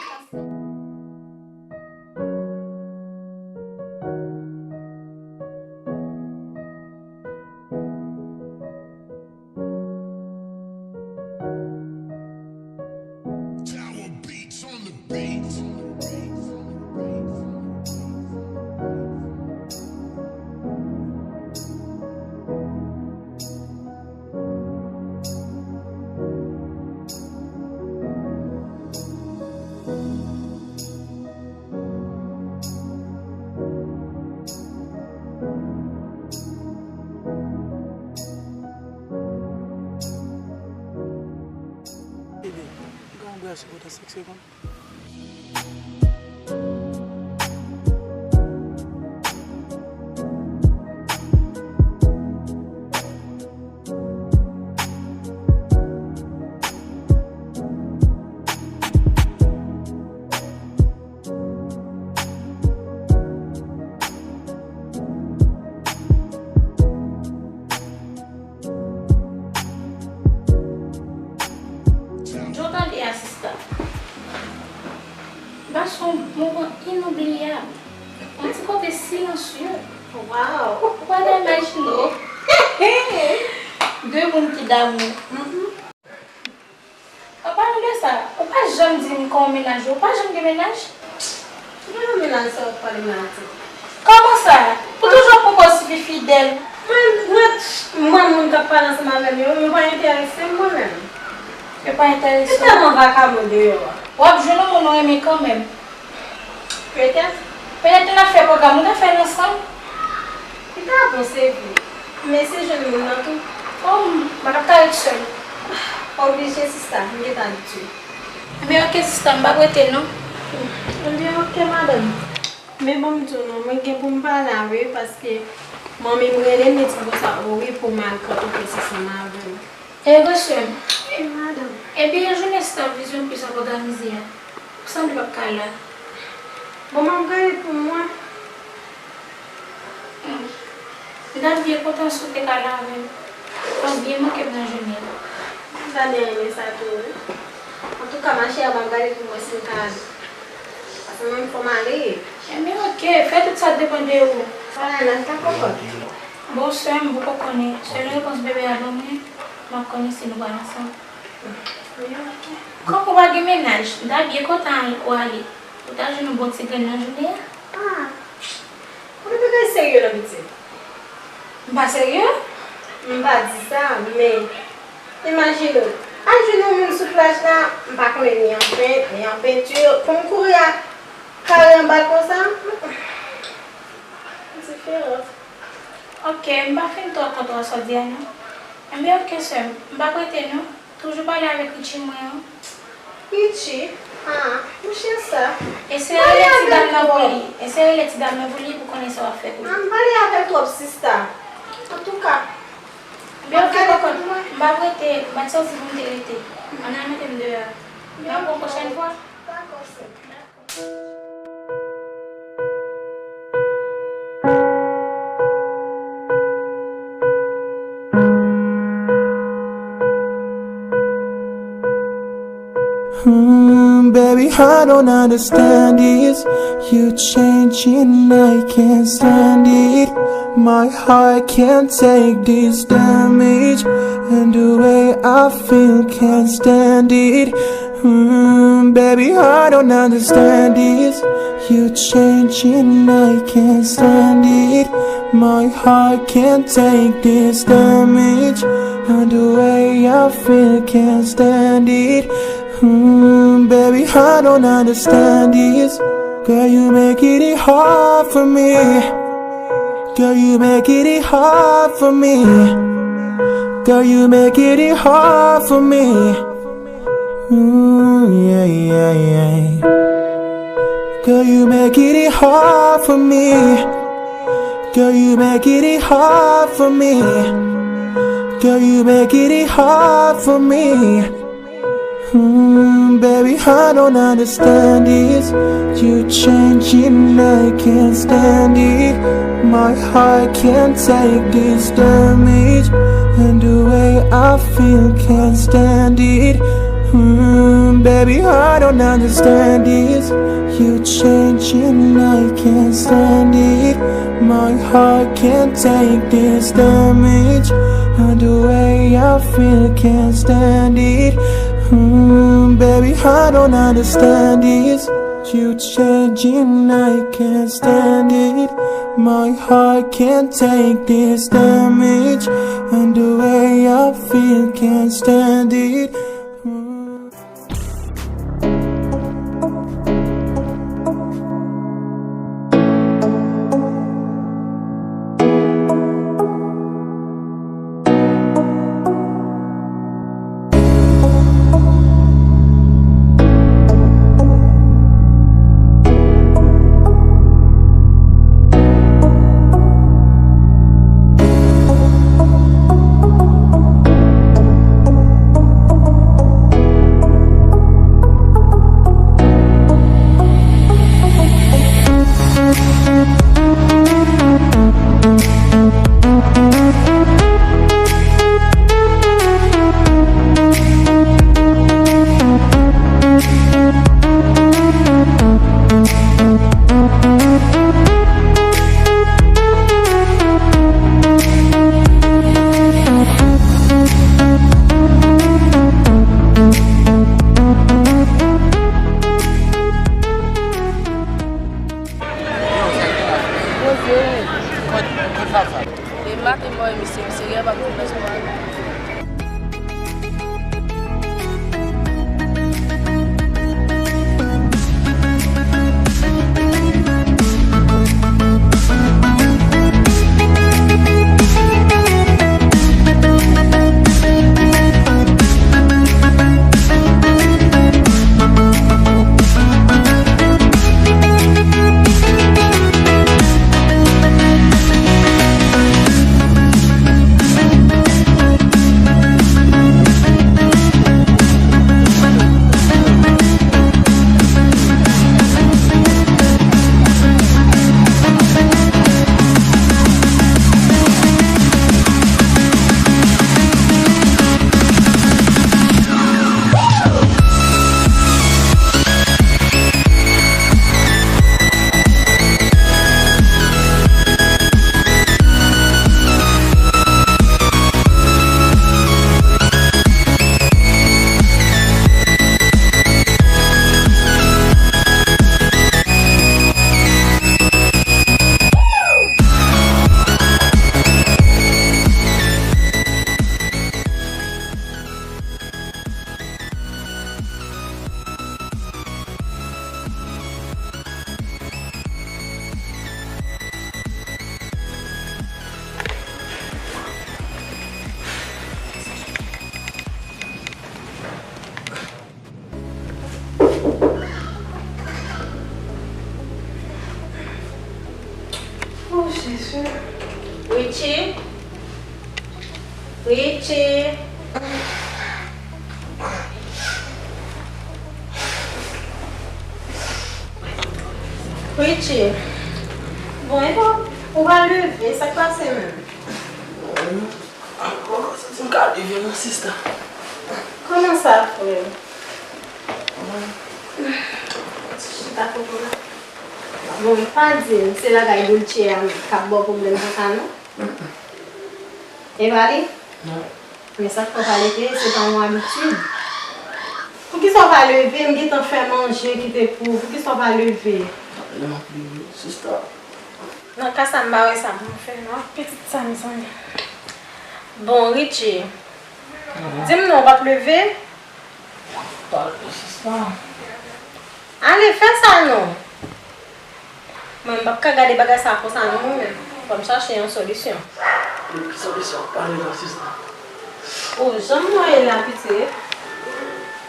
Bebe, m ka anbrase w pandan senk segonn? Jan w tande a, sista. Ba se yon moman inoubliyab. Yon ti kote silansye. Waw! Ou pa ta imajine w. De moun ki damou. Mhm. An palan de sa, ou pa janm di m kòman mennaj ou, ou pa janm gen mennaj? Ki jan mennaj sa w ap pale m la, ti? Kòman sa? Ou toujou ap pran pòz tifi fidèl. Mwen, mwen, mwen, moun k ap pale ansanm avè m yo, yo pa enterese m, mwen menm. Yo pa enterese w? Yo tèlman vakabon deyò a. W ap jwenn yon moun ou renmen kanmenm. Petèt. Petèt lè n ap fè pwogram, nou ta fè l ansanm. Li ta bon, se vre. Men se jwenn moun nan tou. O, m pa t ap ka ret sèl. Pa oblije, sista, m gentan abitye. Ebyen, oke, sista, m p ap rete, non. Ebyen, oke, madanm. Men bon, m di w non, mwen gen pou m pale avè w, paske manmi m rele m, li di m konsa, o wi, pou m al kanpe plis ansanm avè w. Ego sè m. Wi, madanm. Ebyen, jounen Star Vision Plus ap òganize a, ou sanble p ap ka la. Bon, m ap gade pou mwen. Hmm. M t ap byen kontan si w te ka la avè m. W ap byen manke m nan jounen an. M ta byen renmen sa tou, wi. Antouka, machè, m ap gade pou mwen si m ka ale. Paske mwen, fò m ale. Ebyen, oke, fè tout sa depann de ou. Vwala, n ap ta konprann. Bon, sè m, m poko konnen. Selon repons bebe a ban mwen, m ap konnen si nou pral ansanm. Wi, oke. Kòm ou pa gen mennaj, m ta byen kontan ou ale. Ou ta jwenn yon bon ti grenn nan jounen an. Ah. Ou te bagay serye non, pitit. M pa serye? M pa di sa, men imajine w, al jwenn yon moun sou plaj la, m pa konnen ni an pent, ni an penti, pou m kouri a kare anba l konsa. Diferan. Oke, m pa fin twò konprann sa w di a non. Enben, oke, sè m. M p ap rete non. Toujou pale avèk Richie mwen an. Richie? Ah, monchè sa. Eseye rele ti dam nan pou li. Eseye rele ti dam nan pou li pou konnen sa w ap fè pou li. Ah, m pale avè l twòp, sista. Antouka. Ebyen, oke, kòkòt. M p ap rete. M pa t santi pou m te rete. Ann al mete m deyò. N ap wè yon pwochèn fwa. Dakò, sè m. Hmm, baby, I don't understand this. You changing, I can't stand it. My heart can't take this damage, and the way I feel can't stand it. Hmm, baby, I don't understand this. You changing, I can't stand it. My heart can't take this damage. And the way I feel can't stand it. Hmm, baby, I don't understand this. Girl, you make it hard for me. Girl, you make it hard for me. Girl, you make it hard for me. Ooh, yeah, yeah, yeah. Girl, you make it hard for me. Girl, you make it hard for me. Girl, you making it hard for me. Hmm, baby, I don't understand this. You changing, I can't stand it. My heart can't take this damage, and the way I feel, can't stand it. Hmm, baby, I don't understand this. You changing, I can't stand it. My heart can't take this damage, and the way I feel, can't stand it. Hmm, baby, I don't understand this. You changing, I can't stand it. My heart can't take this damage, and the way I feel, can't stand it. Hmm. Poze ou. Kot, kot sa sa? E maten mwen, misye, misye gen pa konfyans mwen. Oh, Jezi. Richie? Richie? Richie? Bon, e bon, ou pa leve, sa k pase menm? Mwen santi m ka leve non, sista. Kòman sa, frè? Chita kote w la. Bon, pa di m se lakay Dulce a k ap ba w pwoblèm konsa, non? E pa li? Non. Men sa k fè w pa leve, se pa yon abitid. Poukisa w pa leve? M gentan fè manje kite pou ou. Poukisa w pa leve? Lè m ap leve, sista. Nan ka sa, m pa wè sa pou m fè non ak pitit sa, mezanmi. Bon, Richie, di m non, w p ap leve? Pa leve, sista. Ale, fè sa non. Mwen, m p ap ka gade bagay sa konsa non, mwen menm. Fò m chache yon solisyon. Ki solisyon? Pale non, sista. O, jan m wè la, pitit.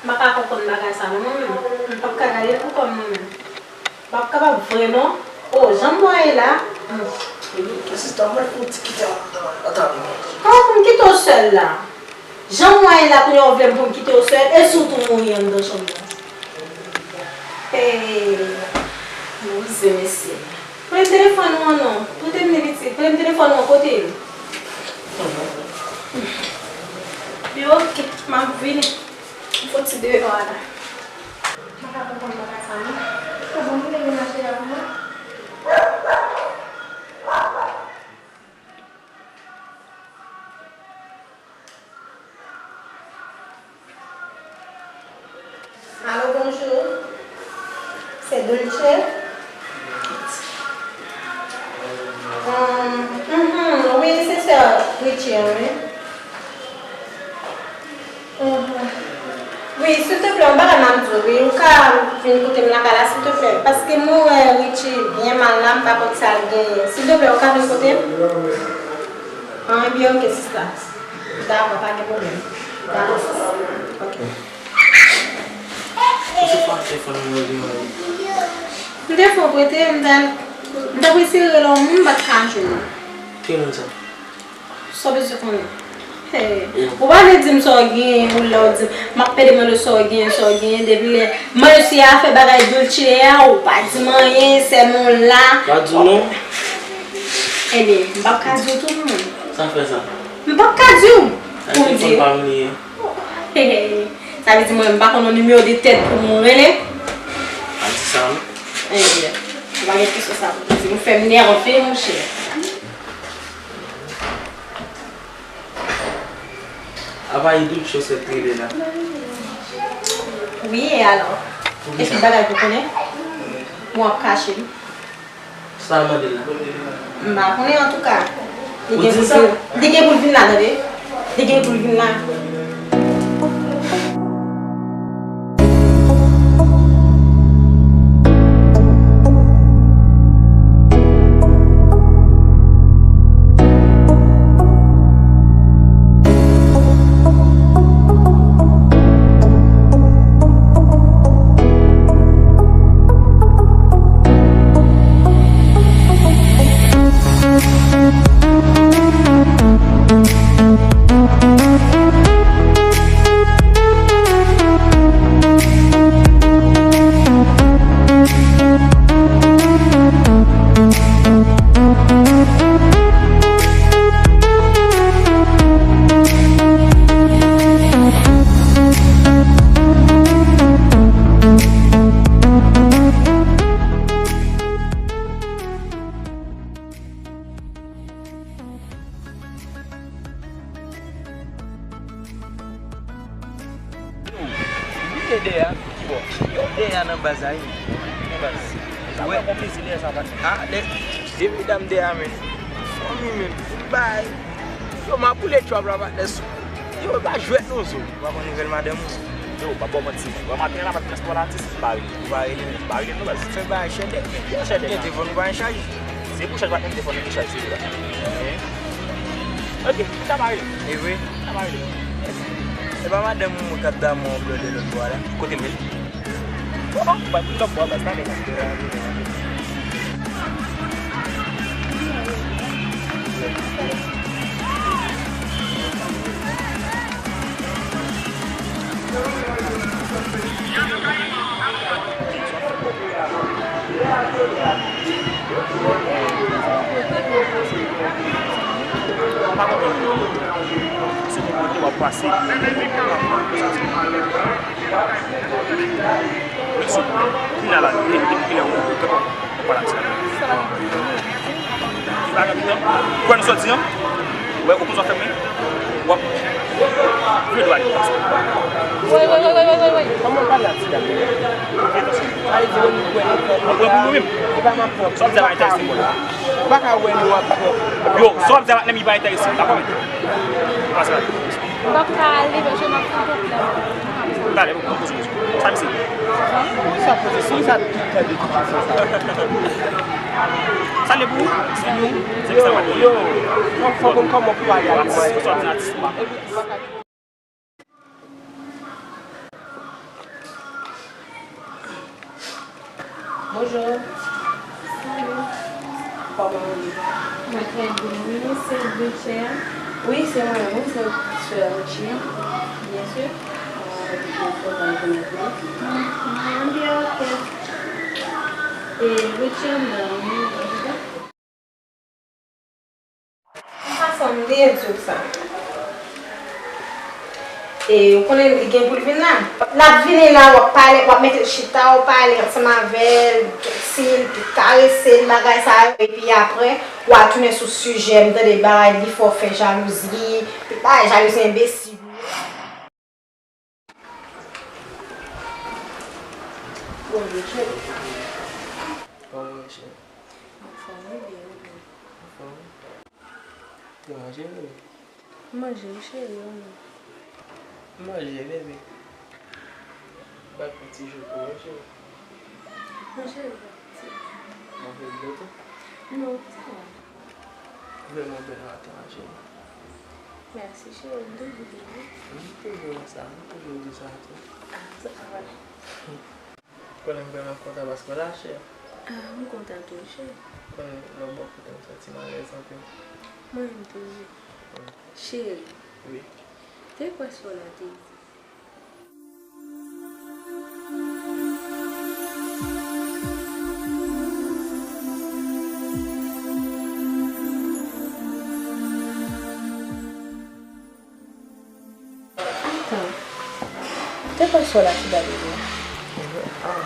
M pa ka konprann bagay sa non, mwen menm. M p ap ka gade l pou kò m non, mwen menm. M p ap kapab vre non. O, jan m wè la. Hmm. Sista, mwen pou ti kite w anndan, anndan. Kòman pou m kite w sèl la? Jan m wè la kounye a w vle m pou m kite w sèl, e si w tou mouri anndan chanm nan? Hey, bouzen mesye. Premye telefòn ou an non. Prete m li pitit. Premye telefòn ou an kote l? Yo, ok, m ap vini. M fè ti devan la. M pa ka konprann bagay sa non. Kòman moun vin mache la pou mwen? Alo, bonjou. Se Dulce? Ahn, mhm, wi, se sè Richie an, wi. Mhm. Wi, silteplè, yon bagay m ap di w, wi, ou ka vin kote m lakay la, silteplè. Paske mwen wè Richie byen mal la, m pa konn sa l genyen. Silteplè, ou ka vin kote m? An, ebyen, ok, sista. Dakò, pa gen pwoblèm. Dakò, sis. Ok. Ou se fwa telefòn nan yo gen mwen. M te fè w prete, m t al, m t ap eseye rele yon moun, m pa t ka jwenn ou. Ki moun sa? Sa w bezwen konnen? Hey. Ou pa vle di m sa w gen, ou la w di m, m ap pede mande w sa w gen, sa w gen, depi lè m reyisi a fè bagay Dulce a, ou pa di m anyen, sèlman w la. Pa di w non. Ebyen, m p ap ka di w tou non. Sa fè sa? M p ap ka di w. Pou m di w. Sa vle di mwen m pa konn yon nimewo de tèt pou mwen rele? Pa di sa non. Ebyen, ou pa gen kesyon sa pou poze. Ou fè m nève, monchè. Apa e Dulce w sot rele la? Wi, e alò? Epi bagay pou konnen? Ou ap kache m? Sa l mande la? M pa konnen antouka. Li gen pou l vin, li gen pou l vin la, tande. Li gen pou l vin la. Yo, bliye dèyè a, ki bò? Yo, dèyè a nan baz la, wi. Nan baz. Sa wè, konplize dèyè sa, patnè. Ah, de, de medam dèyè a, men. Fanmi, men. Bay. Yo, m ap boule trap la, patnè, sou. Yo, pa jwèt non, zo. Ou pa konn nouvèl madanm ou? Yo, pa ba w manti. Wè maten an la, pa t gen spò la, atis, m pa rele. Ou pa rele, men. M pa rele, non, baz. Fè bagay chèdè, men. Yo, chèdè, men. Telefòn ou pa gen chaj? Se pou chaj, pa t menm telefòn nan ki chaj, se vre. Ok, chita pa rele. E vre? Chita pa rele. E pa madanm ou k ap damou blòdè lòt bò a la? Kote l ye? Bon, bon, bay pou lòt bò a, baz, pa vin. Pa konprann. Se pou kote w ap pase. Mwen sou. Kounye a la, kilè, kilè, kilè ou, ou, ou, ou pale avèk sa. Li pa gen tan. Ou wè nou sòti an? Ou wè, ou konn sa w fè men? W ap vle dwa li konsa. Woy, woy, woy, woy, woy, woy, woy. Kòman w pale a ti dam yo? Fè atansyon. Sa vle di, nou kwè nou pran. Mwen pran pou mwen menm. E pa m ap pran. Sa w ap di a pa enterese m, bò la. Ou pa ka wè nou ap pran. Yo, sa w ap di a pa enterese m, dakò, men. Pase la. M p ap ka ale, paske m ap fè pwoblèm. Talè, bon, poze kesyon. Sa misye? Sa poze, si sa tout tan de tout kesyon sa. Sa le pou ou? Se pou ou? Se pou sa w ap di. Yo, yo. Fòk, fòk ou konn kòman pou pale a. Atis, sa w ap di atis ou pa. Bonjou. Salut. Bon, Mwen trè byen, wi, se Rutshelle. Wi, se mwen menm, wi, se sè Rutshelle. Byen si. Mwen te fè w rekonèt mwen. Mwen byen, ok. E Rutshelle, m nan, wi, an tou ka. Yon fason m te di w sa. E ou konnen li gen pou l vin la. L ap vini la, w ap pale, w ap mete l chita, w pale ansanm avè l, dosil, pou karese l, bagay sa yo. Epi apre, w a tounen sou sijè, m tande bagay li fè w fè jalouzi, bagay jalouzi enbesil. Bonjou, cheri. Kòman w ye, cheri? Anfòm, wi, byen, wi, byen. Anfòm. Te manje, bebe? M manje, wi, cheri, ou menm? M manje, bebe. Bat yon ti jou pou mwen, cheri. Non, cheri, bat ti. Manje dlo tou? Non, sa va. Vrèman bèl maten an, cheri. Mèsi, cheri, m toujou di wi. M toujou wè sa, m toujou di sa tou. Ah, sa va. Konnen m vrèman kontan paske w la, cheri. Ah, m kontan tou, cheri. Konnen lè w bò kote m santi m alèz anpil. Mwen menm tou, wi. Wi. Cheri. Wi. Te kwè sa w la te di. Atan. Te kwè sa w la ti gade mwen. Ah,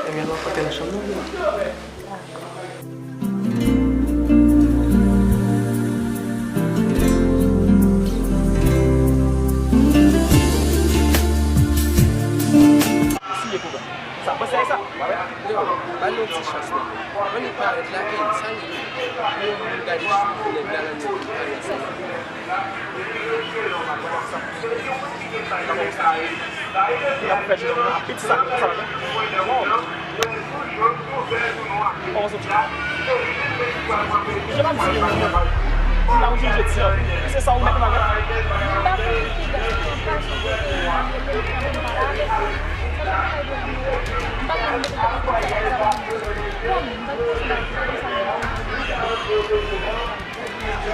ebyen, nou pote nan chanm nan, wi. Dakò. Siye pou mwen. Sa, mwen se sa. Ba nou ti chans non. Annik parèt la, e, sa li ye? Pou yon moun gade cheve nèg la nan nèg ki pale ansanm avè l. Sa pou fè ti nonm nan ap piti sa, sa la. Bon. Kòman soti? Misye pa m di li menm. Di la ou jije ti an. Se sa ou mèt nan men. M pa konn ki gad, m pa jije li. M pa konn ki gad, m pa jije li. M pa konn ki gad, m pa jije li.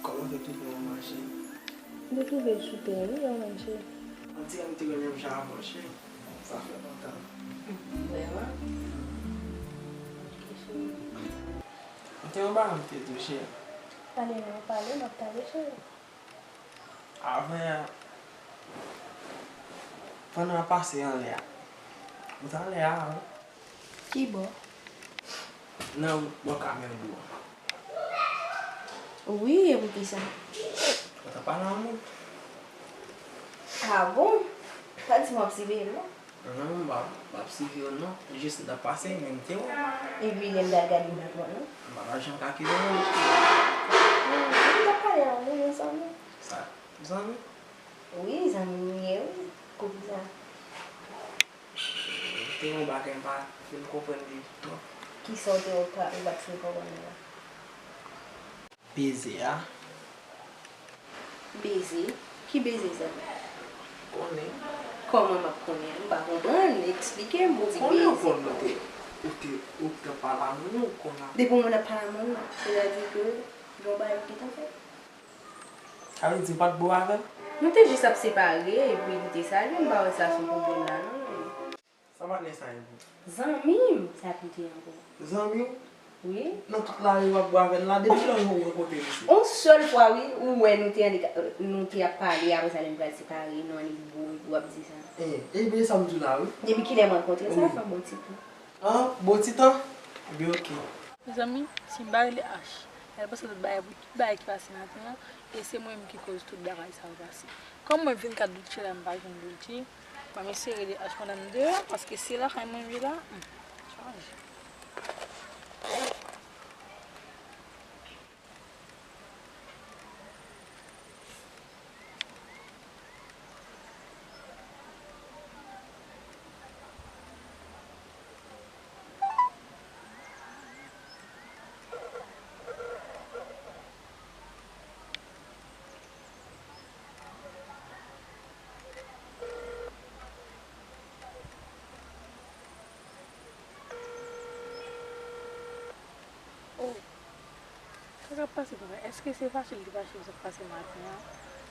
Kòman te twouve w manje? M te twouve l sou tè wi, an manje. On dirè m te wè menm jan avè w, cheri. Sa fè lontan. Vrèman? M te yon bagay m te di w, cheri. Pale non, pale, m ap tande, cheri. Avè, pandan w ap pase anlè a. Ou t anlè a, wi. Ki bò? Nan bò kamyon dlo a. Wi, e poukisa? Ou t ap pale a moun. Ah bon? Pa di m w ap siveye m non. Non, m pa, m p ap siveye w non. Jis m t ap pase, men m te wè w. Epi lè m t al gade m pa t wè w non. M pa t janm ka kite w non. Hmm, m t ap pale a yon moun, yon zanmi. Sa, zanmi? Wi, zanmi m ye wi. Poukisa? Te yon bagay m pa fin konprann li twòp. Kisa w te wè w pa, ou pa t fin konprann li la? Beze a. Beze? Ki beze sa? Konnen. Kòman m ap konnen? M pa konprann. Eksplike m, ou di beze. Konnen ou konn ou te, ou te, ou te pale a moun ou konn a. Depi w moun ap pale a moun, sètadi ke gen yon bagay ki te fèt. Sa vle di ou pa t bon avè l? Nou te jis ap separe, epi li te salye m, m pa wè sa sou pwoblèm la non. Sa patnè sa ye pou? Zanmi m, sa pite ankò. Zanmi w? Wi. Nan tout lari w ap bwè avè l la, depi lè w rankontre misye? On sèl fwa wi, ou wè nou te annik, nou te ap pale, apre sa lè nou pral separe, nou annik bwè, w ap di sa. Eh, e byen sa m di w la wi. Depi kilè m rankontre sa, fè m bon ti tan. An, bon ti tan? Ebyen oke. Mezanmi, si m pa rele H, l al pase lòt bagay pou tout bagay ki pase maten an, e se mwen menm ki koz tout bagay sa yo pase. Kòm mwen vennkat doutye la, m pa jwenn doutye, m ap eseye rele H pandan m deyò, paske se lakay mwen m ye la, hmm, chaje. Sa k ap pase konsa? Èske se fache l te fache sa k pase maten an?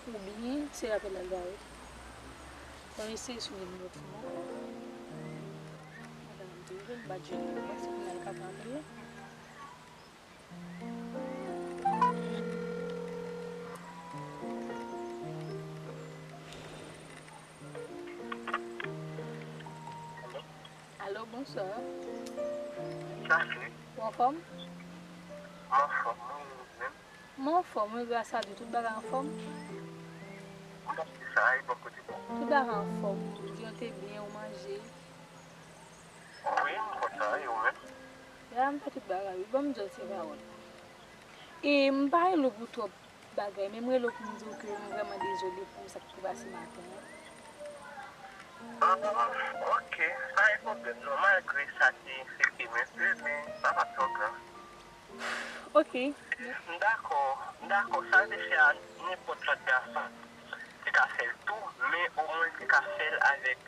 Oubyen se rapèl la l ba yo? Mwen eseye sonje nimero telefòn nan. Madanm m te rele m, m pa t jwenn li. Mwen se kounye a l ka pa rele. Alo, bonswa. Sa fè? Ou anfòm? M anfòm, wi, ou menm? M anfòm, wi, gras a Dye, tout bagay anfòm. M pa di sa, e bò kote w? Tout bagay anfòm, ou te byen, ou manje? Wi, m kontan, e ou menm? Ya, m fè tout bagay, wi, ban m di w ti pawòl. E m pa rele w pou twòp bagay, men m rele w pou m di w ke m vrèman dezole pou sa k te pase maten an. Ah, ok, pa gen pwoblèm non, malgre sa te enfekte m enpe, men sa pa t twò grav. Ok. M dakò, m dakò, sa l te fè a, nenpòt lòt gason te ka fè l tou, men omwen l te ka fè l avèk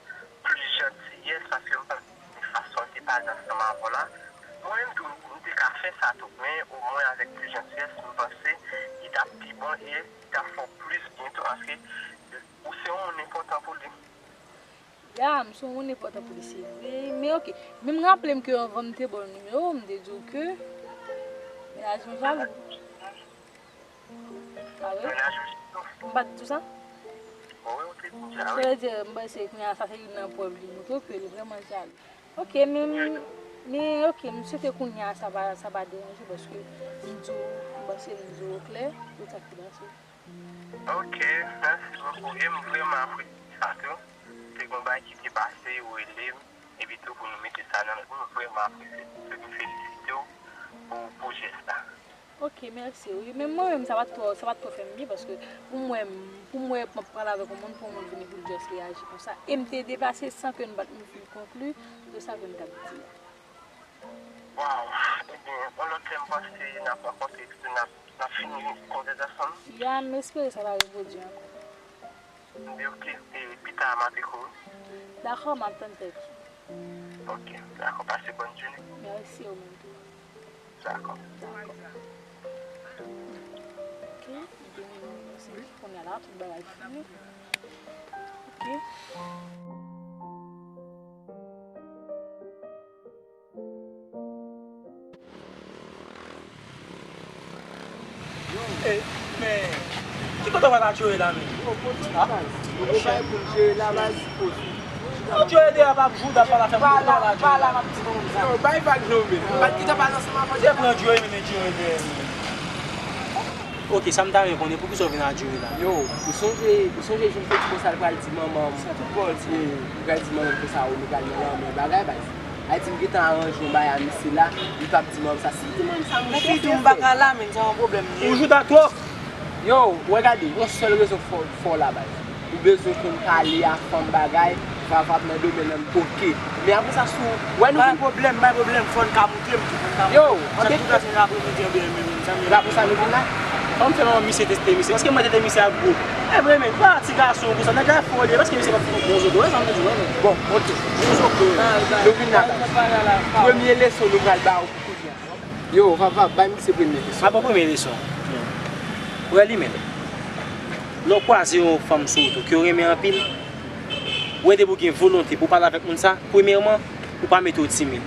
plis jantiyès, paske m pa renmen fason l te pale ansanm avè w la. Mwen menm tou, m te ka fè sa tou, men omwen avèk plis jantiyès, m panse li t ap pi bon e li t ap fè w plis byen tou, paske ou se yon moun enpòtan pou li. Ya, m se yon moun enpòtan pou li, se vre. Men ok. Men m raple m ke anvan m te ba w nimewo w, m te di w ke mennaj mwen jalou. A wi? Mennaj mwen jalou. M pa t di w sa? Wi, ou te di m sa, wi. Sa vle di, m panse kounye a sa se youn nan prèv li montre w ke li vrèman jalou. Ok, men, men ok, m swete kounye a sa pa, sa pa deranje w paske m di w, m panse m di w klè, tout sa ki pase. Ok, mèsi bokou. E m vrèman apresye sa tou. Se yon bagay ki te pase, ou rele m, epi tou pou nou mete sa nan, m vrèman apresye. Se pou m felisite w pou, pou jès la. Ok, mèsi, wi. Men mwen menm, sa pa t twò, sa pa t twò fè m byen, paske pou m wè, pou m wè m ap pale avèk yon moun, pou yon moun vini pou l just reyaji konsa. E m te depase san ke n pa t fin konkli de sa ke n t ap di a. Waw, ebyen, yon lòt lè m panse n ap rankontre epi tou n ap, n ap fini konvèsasyon n. Ya, m espere sa pa repwodui ankò. Ebyen, ok, e pita m ap ekri w. Dakò, m ap tann tèks ou. Ok, dakò, pase bòn jounen. Mèsi, ou menm tou. Dakò. Dakò. Ok, ebyen, se kounye a la, tout bagay fini. Ok. Ey, men, ki kote w pral al jere la menm? Ou jere deyò pa pou w pale afè moun, kote w pral al jere la? Yo, bay vag non, men. Ou pa t gentan pale ansanm avè w? Te pran jere, men jere deyò. Ok, sa m ta renmen konnen, poukisa w vin al jere la? Yo, ou sonje, ou sonje jou m te di konsa l pral di manman m, li pral di manman m konsa, o, nou pral nan lanmè, bagay, baz. Ayiti, m gentan aranje yon bagay a misye la, li p ap di manman m sa. Si l di manman m sa, monchè, se fè. Ou jou da twòp. Yo, wè gade, yon sèl rezon fò, fò la, baz. Ou bezwen konn pale a fanm bagay, Vava ap nan domèn nan, oke. Men apre sa, si w wè nou vin. Bay pwoblèm, bay pwoblèm, fò n ka montre m tou, fò n ka montre m. Yo, anben. Sa ki pase nan apremidi an, byen, men, men, sa m. La pou sa nou vin la? Fò m fè manman misye teste misye, paske mwen tete misye ak gwo. E vre, men, pa ti gason konsa, nèg la fò li ye, paske misye pa t fè bon zodo, wè sa m te di w, wè, men. Bon, oke. Bon zodo. Nou vin la, baz. Premye leson nou pral ba w kounye a. Yo, Vava, bay misye premye leson. A bon, premye leson. Ou wè li menm. Lè w kwaze yon fanm sou wout ou ke w renmen anpil, ou wè depi w gen volonte pou w pale avèk moun sa, premyèman, ou pa mete w timid.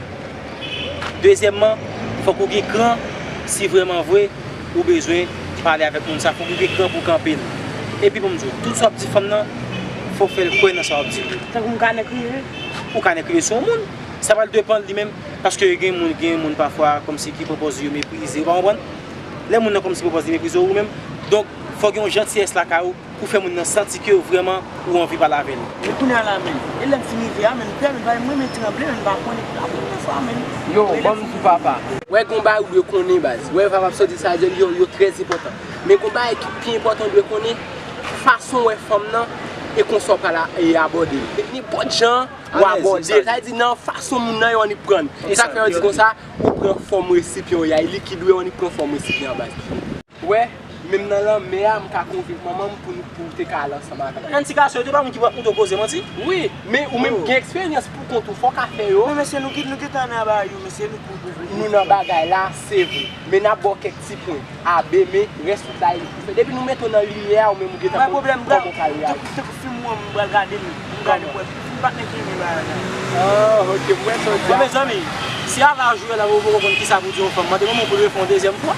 Dezyèmman, fòk ou gen kran si vrèman vre ou bezwen pale avèk moun sa, fòk ou gen kran pou w kanpe l. Epi pou m di w, tout sa w ap di fanm nan, fò w fè l kwè nan sa w ap di l yo. Tankou m ka nèk rive? Ou ka nèk rive sou yon moun. Sa pral depann li menm, paske gen moun, gen moun pafwa kòmsi ki pran pòz yo meprize, ou pa konprann? Lè moun nan kòmsi pran pòz li meprize w ou menm, donk fò gen yon jantiyès lakay ou pou fè moun nan santi ke vrèman ou anvi pale avè l. Men kounye a la menm, e lè m fin rive a menm, pè m pa, mwen menm tranble, men m pa konnen pou la premyè fwa menm. Yo, ban m di w papa. Wè gon bagay ou dwe konnen baz. Wè Vava ap soti sa di yo, yo trè enpòtan. Men gon bagay ki pi enpòtan ou dwe konnen, fason w wè fanm nan e konsa w pral e abòde l. Nenpòt jan, ou abòde l. Sa vle di nan fason moun nan yo annik pran l. E sa k fè yo di konsa, ou pran fòm resipyan w ye a, e likid ou ye, ou annik pran fòm resipyan an baz. Ou wè, Menm nan lanmè a, m ka konvenk manman m pou nou, pou w te ka al ansanm avè m. Yon ti gason, yo te pa moun ki pran kouto poze manti? Wi, men ou menm gen eksperyans pou kont ou, fò w ka fè yo. Men mesye, nou gen, nou gentan nan bagay yo, mesye, nou pou, pou, pou. Nou nan bagay la, se vre. Men n ap ba w kèk ti pwen. A, B, men rès tout la, e li pou fè. Depi nou mete w nan limyè a, ou menm ou gentan konn kòman w ka reyaji. Tankou fim ou an, m pral gade l. M gade pou wè. M pa t menm renmen bagay la. Ah, ok, m wè sa w di a. Mezanmi, si Ava jwe la, ou poko konn kisa pou di yon fanm, mande manman w pou l refè yon dezyèm fwa.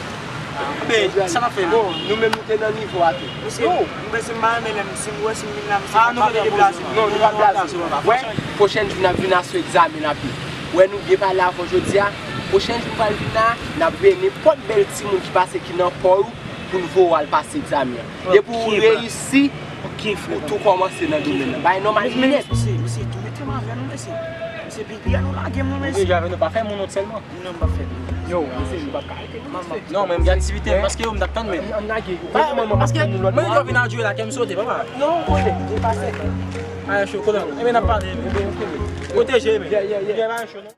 Ben, sa n ap fè la? Bon, nou menm nou te nan nivo a tou. Mesye, m panse m pa renmen lè m, si m wè si m vin la, mesye, ah, nou pa vle deplase. Non, nou pa deplase. Wè, pwochèn jou n ap vin aswè egzamen n ap vin. Wè, nou byen pale avè w jodi a. Pwochèn jou n pral vin la, n ap veye nenpòt bèl timoun ki pase ki nan kò w pou n voye w al pase egzamen an. Depi w reyisi, ou tou kòmanse nan domèn nan. Bagay nòmal nèt. Mesye, mesye, tou mete m avè nou, mesye. Mesye, pipi a nou lage m, non, mesye. Ou deja avè nou, pa fè moun wont sèlman. Non, m p ap fè moun. Yo, mesye, nou p ap ka rete, non, mesye. Non, men m gen aktivite, paske yo m t ap tann, men. Ann lage, ou konnen manman m ap tann nou lòt bò a. Mwen vin a djwe la, kè m sote, papa. Non, ou konnen, nou pase. Ay, cho, konnen. Ebyen, n ap pale, men. Pwoteje, men. Yeah, yeah, yeah. Bagay cho, non.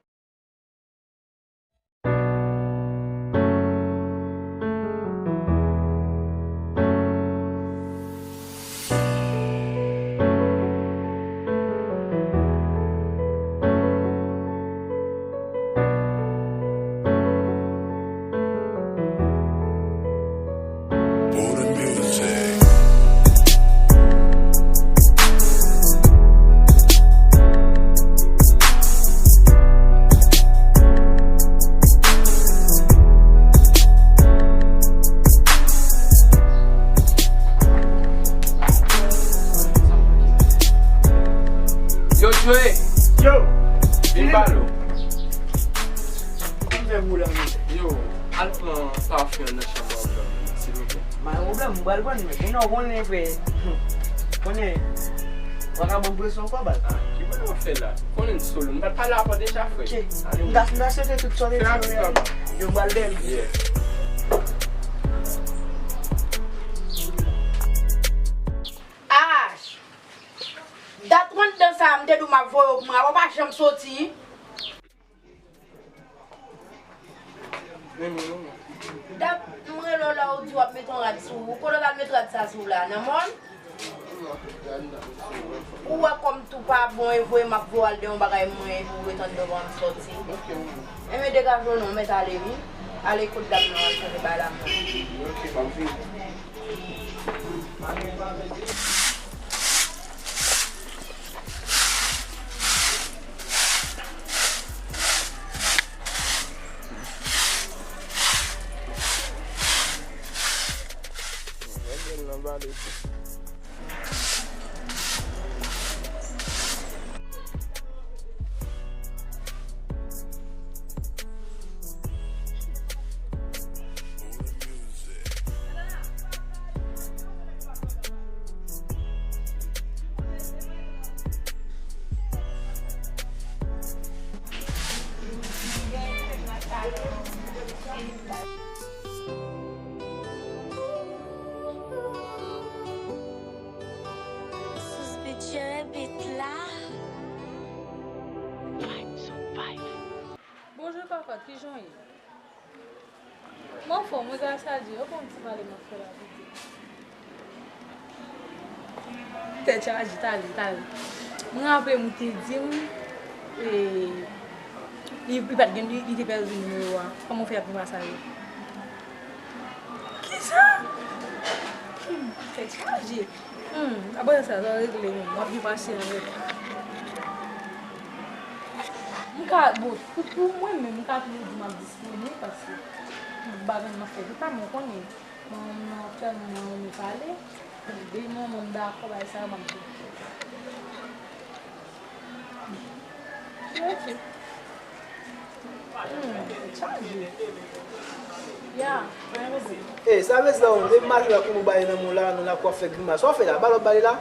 Yo, Joe! Yo! Vin pale w. Kòman fè pou w la, men? Yo, al pran pafen an nan chanm an, silvouplè. Pa gen pwoblèm, m pral pran l, men kounye a w konnen, frè. Konnen, w a ka ban m presyon ankò, baz. Ah, ki bagay w ap fè la? Konnen m solo, m pa t pale avè w deja, frè. Ok. M ta, m ta swete tout sa w te di yo, yo, m pral bèl. Yeah. Ah! Dat mwen anndan sa a, m te di w m ap voye w pou mwen, w pa janm soti. Dat m rele w la, ou di w ap met yon rad sou ou. Kote w t al met rad sa sou w la? Nan mòn? Ou wè kòm tou pa bon, e voye m ap voye w al de yon bagay mwen, epi w ret anndan, w pa janm soti. Enben, degaje w non, w mèt ale wi. Ale kot dam nan, al chanje bagay la mwen. Sous Budget Beat la. Vibes on vibes. Bonjou papa, kijan w ye? M anfòm wi, gras a Dye. Yo, bon, ti pale m ap fè la piti. Tèt chaje, talè, talè. Mwen raple m ou te di m, e, li, li pa t gen, li, li te pèdi nimewo a. Kòman w fè ap gen pa sa yo? Kisa? Hmm, tèt chaje. Hmm, apre sa, sa regle menm. W ap gen pasyans avèk. M ka, bon, pou, pou mwen menm, m ka toujou di m ap disponib paske tout bagay m ap fè, se pa mwen konnen. Manman m nan tèlman renmen pale. Depi manman m dakò, bagay sa yo, m ap di. Ok. Hmm, chaje. Ya, pa gen pwoblèm. Ey, sa vle di la, ou, depi maten la, kounye ou bale nan men w la, nan lakou ap fè grimas. Sa w fè la? Bale w ap bale la?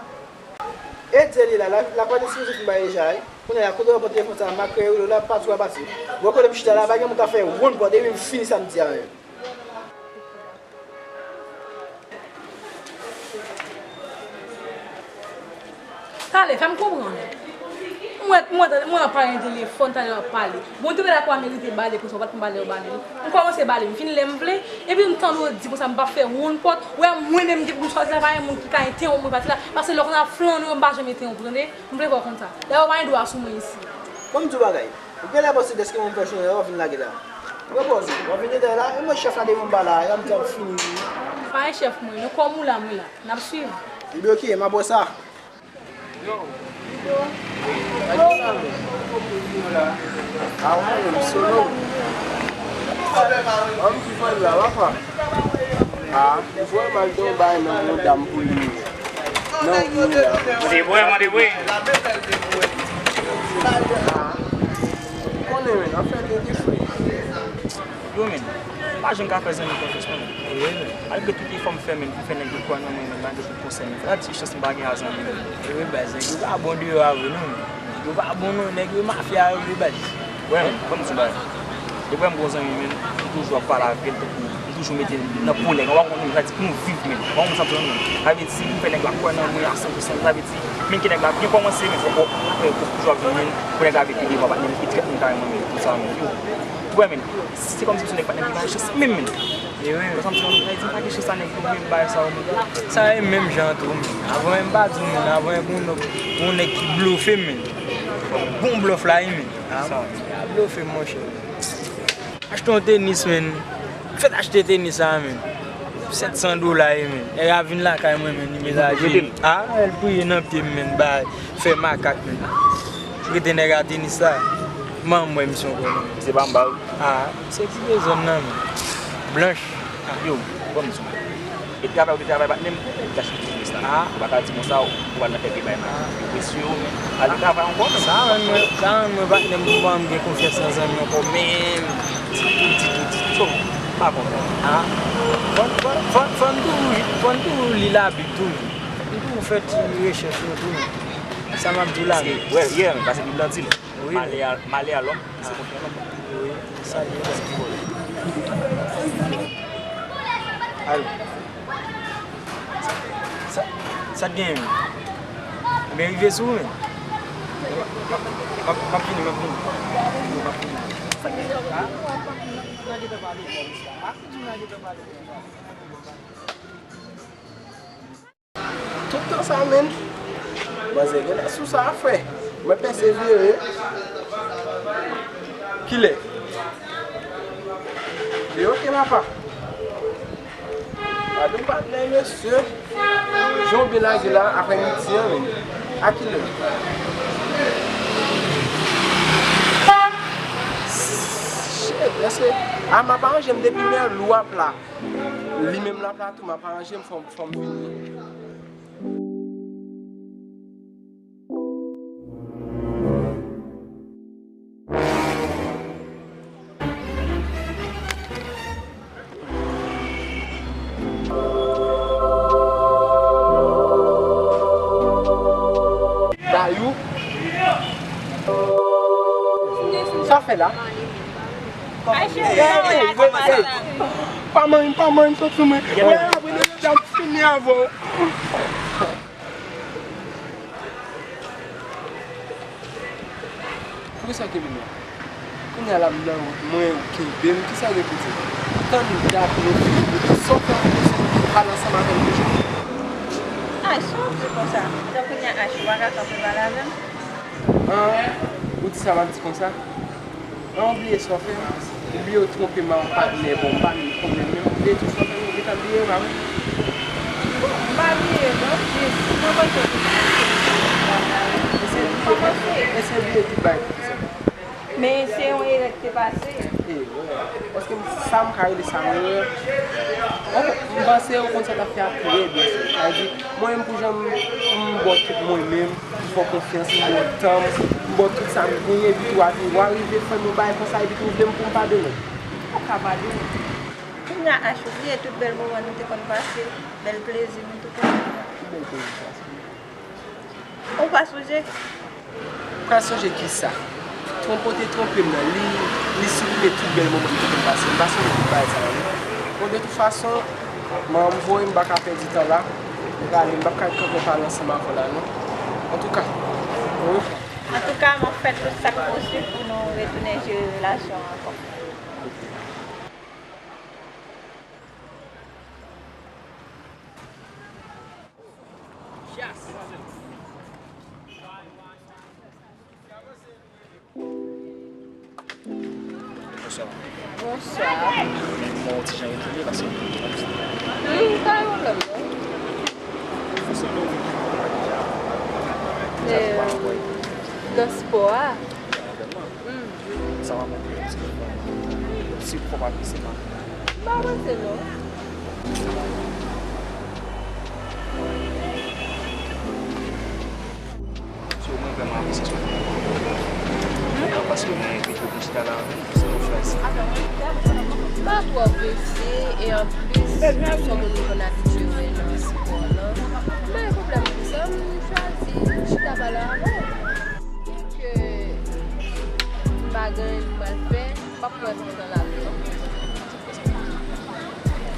E di li la, la, lakou a te sipoze fin bale deja, wi. Kounye a, kote w pran telefòn sa, m a kreye rele w la, pati w a pati. Bon, kote m chita la, pa gen moun k ap fè wonn pòt, epi m fini sa m di a menm. Talè, fè m konprann. Mwen, mwen, mwen ap pale nan telefòn, talè w ap pale. Bon, te wè la kwa merite bale konsa, w pa t konn bale, w bale. M kòmanse bale, m vin lè m vle, epi m tande w di konsa, m pa fè wonn pòt, wè mwen menm ki pou m chwazi la, pa gen moun ki ka entèwonp mwen pati la, paske lè w konn ap flannen, m pa janm entèwonp, tande? M vle fè w konn sa. Dayè, w pa gen dwa sou mwen isi. Bon, m di w bagay. Ou genlè panse dèske mwen fè jounen, w ap vin lage la. Repoze w, w ap vin detay la, e mwen chèf la devan m pa la, y ap di ap fini wi. Pa gen chèf mwen, non, kòm ou la, mwen la. N ap swiv. Ebyen, oke, m ap wè sa. Yo, Vito. Yo. A, ou konnen m solo. Ann ki fè l la, w ap fè. A, ou fè mal de yon bagay nan mouda m pou li. Nan ou la. Debwè, man, debwè. A, ou konnen, men, afè de, de fre. Yo, men, m pa janm ka fè zanmi konfyans, non, men. Malgre tout efò m fè, men, pou fè nèg yo kwè nan mwen, men, malgre tout konsèy m fè, sa di chans m pa gen a zanmi, men. Ewe, baz, nèg yo pa bon deyò a vre, non, men. Nèg yo pa bon, non, nèg yo mafya yo vre, baz. Wè, men, ban m di w bagay. Depi m gon zanmi, men, m toujou ap pale avè l, tankou, m toujou mete l nan po nèg. Ou pa konprann, sa di pou nou viv, men. Ou pa konprann sa m di w, men. Sa vle di, m fè nèg la kwè nan mwen a san pou san, sa vle di, men ke nèg la byen kòmanse, men, fò, fò, fò toujou ap vin, men, pou nèg la vin pi devan, pa t menm ki trèt moun kareman, men, tout sa, men, yo. Ou wè, men, se kòmsi se nèg pa t menm ki bay chans, menm, men. E wi, men. Sa m di w, sa vle di, m pa gen chans a nèg yo, men, bay sa, men. Sa e menm jan tou, men. Avan, men, m pa di w, men, avan, e gon, gon nèg ki blofe m, men. Bon blòf la, wi, men. A, sa, men, a blofe m, monchè. Achte yon tenis, men. Fèt achte tenis la, men. Sèt san dola, wi, men. Nèg la vin lakay mwen, men, li mesaje m. A, l priye nan pye m, men, bay, fè makak, men. Prete nèg la tenis la. Manman m wè misye ankò, non. Se pa m ba l. A, se ki bezwen nan, men. Blanch. Yo, ban m di w. E travay ou te travay, patnè m, ou te achte ti biznis la. A. Ou pa ka di konsa, ou pral nan kèk bagay, men. Yo presye w, men. Al travay ankò, men. Sa rann mwen, sa rann mwen, patnè m, pou m gen konfyans nan zanmi ankò, menm ditou, ditou, ditou. So, m pa kontan. A. Fò n, fò n, fò n, fò n toujou, fò n toujou li Labib tou, men. Nou toujou fè ti rechèch nou tou, men. Sa m ap di w la, men. Paske, wè, yè, men, paske Bib la di l. Wi. Malè a, malè a lòm, se konfyans nan lòm. Wi, sa li ye. Alo. Sa, sa k genyen, men? Mwen rive sou ou, men. M ap, m ap, m ap vini, m ap vini. M ap vini. Sa k genyen? A? Tout tan sa, menn. Manzè genlè sou sa, frè. Mwen pèsevere. Kilè? Li oke, papa. Gade yon patnè, mesye. Jan w byen lage la, aprè midi an, menn. A kilè? Shit, èske, a, m ap aranje m depi mè lwa pla. Li menm la pla tou, m ap aranje m, fò m, fò m vini. Dayou. Sa w fè la? Ay, cheri, sa w fè la? Pa manyen m, pa manyen m, sot sou mwen. Wè, apre de zan, m fini avè w. Poukisa w kenbe m la? Kounye a la m nan wout mwen, ou kenbe m, kisa w gen pou di m? Tann dat nou fini wout, sa w fè pou nou pale ansanm avè m toujou? Ach, sa w di konsa? Jan kounye a Ach, ou pa ka kanpe pale avè m? An, ou di sa m ap di konsa? An, ou bliye sa w fè m? Ou bliye w twonpe m a yon patnè, bon, m pa menm konnen l menm. Ou bliye tout sa w fè m, ou gentan bliye, pa vre? Bon, m pa bliye, non, jis, mwen panse ke se yon ti bagay. Eseye bliye tout, eseye bliye tout bagay pou kisa? Men se yon erè ki te pase. E, wè. Paske m, sa m ka rele sa yon erè. Bon, m panse ou konn sa w t ap fè a trè byen fèt. Sa vle di, mwen menm pou jan m, m ba w tout mwen menm, m fè w konfyans, m ba w tan m, m ba w tout sa m genyen, epi tou w a, w a rive fè m yon bagay konsa, epi tou w vle m pou m padone w. Ou ka padone m. Kounye a, Ach, ou bliye tout bèl moman nou te konn pase, bèl plezi nou te konn. Ki bèl plezi sa? Ou pa sonje? Ou pral sonje kisa? Twonpe w te twonpe m nan, li, li siprime tout bèl moman nou te konn pase. M pa sonje tout bagay sa yo, non. Bon, de tout fason, manman m voye m, m pa ka pèdi tan la. M prale, m p ap ka kanpe pale ansanm avè w la, non. Antouka, wi. Antouka, m Sa k posib pou nou retounen jere relasyon an ankò. Bonswa. Bonswa. Mwen ti jan retounen paske mwen pa gen pwoblèm non. Fò se nou. Nan spò a. Sa va monte yon ti pe. Si w fò pa pise pa. M pa panse non. So, mwen vrèman apresye sa w fè. Paske mwen rete pou chita la avè w, se yon chwazi. M pa twò prese, e anplis, se yon moun mwen konn abitye wè nan spò lan. M pa gen pwoblèm pou sa, m chwazi chita pale avè w. Byenke m pa gen anyen pou m al fè, m p ap pran tan lavi an.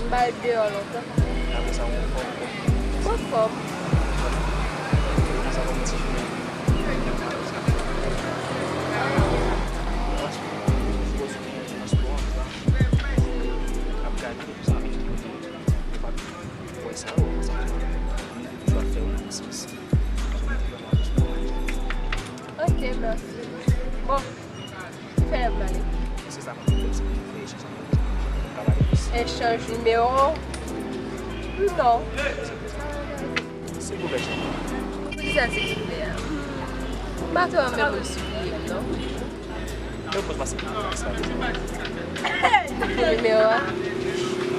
M pa ret deyò lontan. Apre sa, ou anfòm? M anfòm. Kòman sa va, yon ti jounen? Paske, si w sou nan spò an, sa, ap gade, sa, ou pa wè sa, ou sa, ou toujou ap fè yon sens. Ok, mèsi. Bon, ki fè lè m pale? Se sa, mwen, se fè echanj avè w. Ka pale plis. Echanj nimewo? Non. Silvouplè, cheri. Poukisa silvouplè a? M pa twò renmen moun sipliye m, non. Mwen poz pase nan sa. Nimewo a?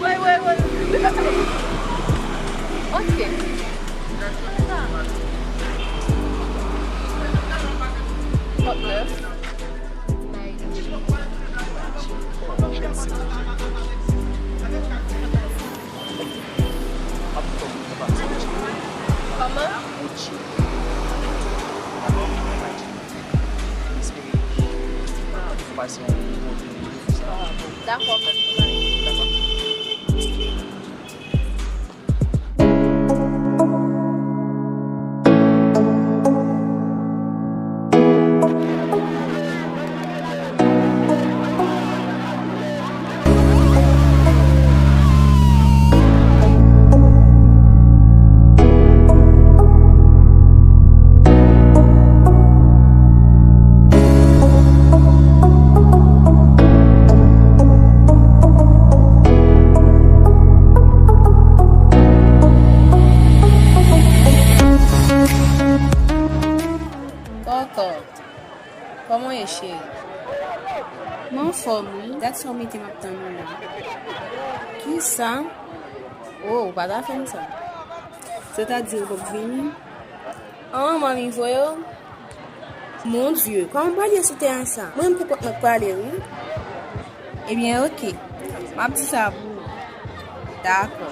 Wi, wi, wi. Ok. Trannèf. Kòman? Dakò, mèsi. Kòkò, kòman w ye, cheri? Mwen anfòm, wi. Dat sa w mete m ap tann ou la. Kisa? Oh, ou pa ta fè m sa. Sètadi ou p ap vini? An, manmi voye w? Mon Dye, kòman m pral ye sou teren sa? Mwen menm pou kont mwen k prale, wi. Ebyen, oke. M ap di sa pou ou. Dakò.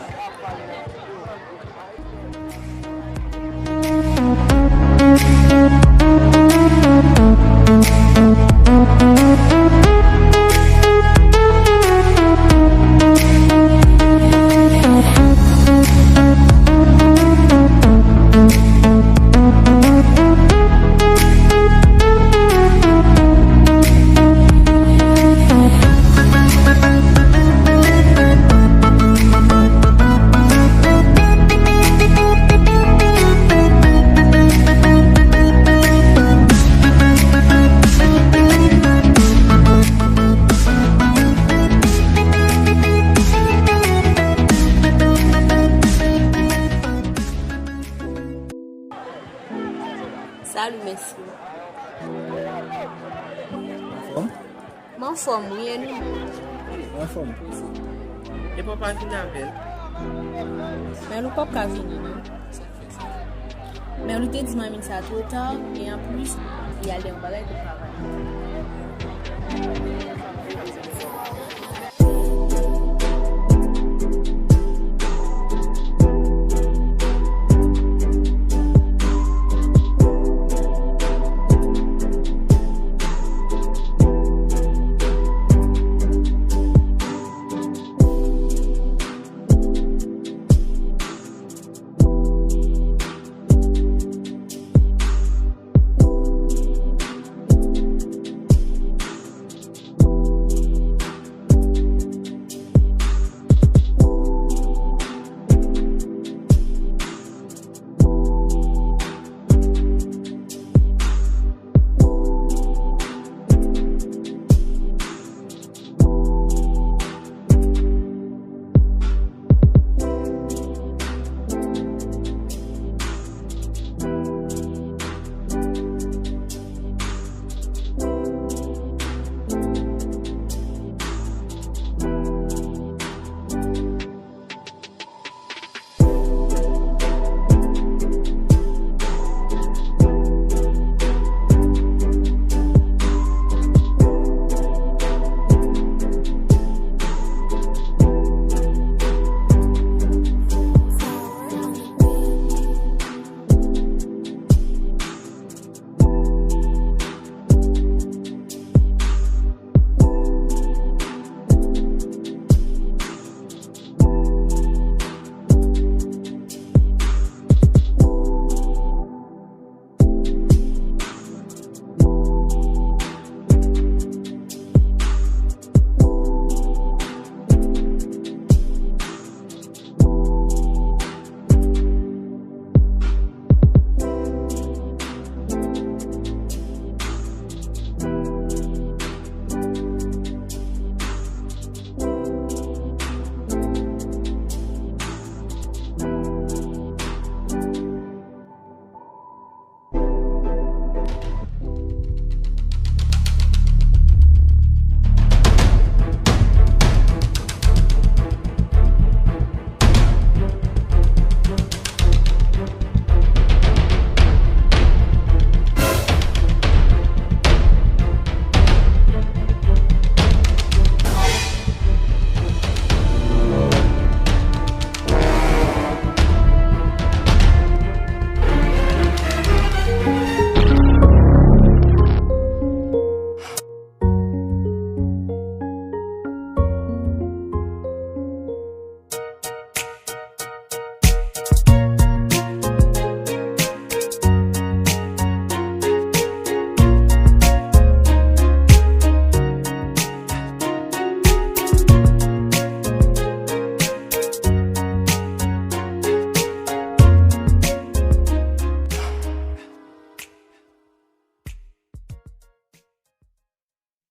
Salut, mesye. Anfòm? M anfòm, wi, e nou menm? Anfòm. Epa w pa vin avè l? Men nou p ap ka vini, non. Men nou te di manmi sa twò ta, e anplis, li al yon bagay pou travay.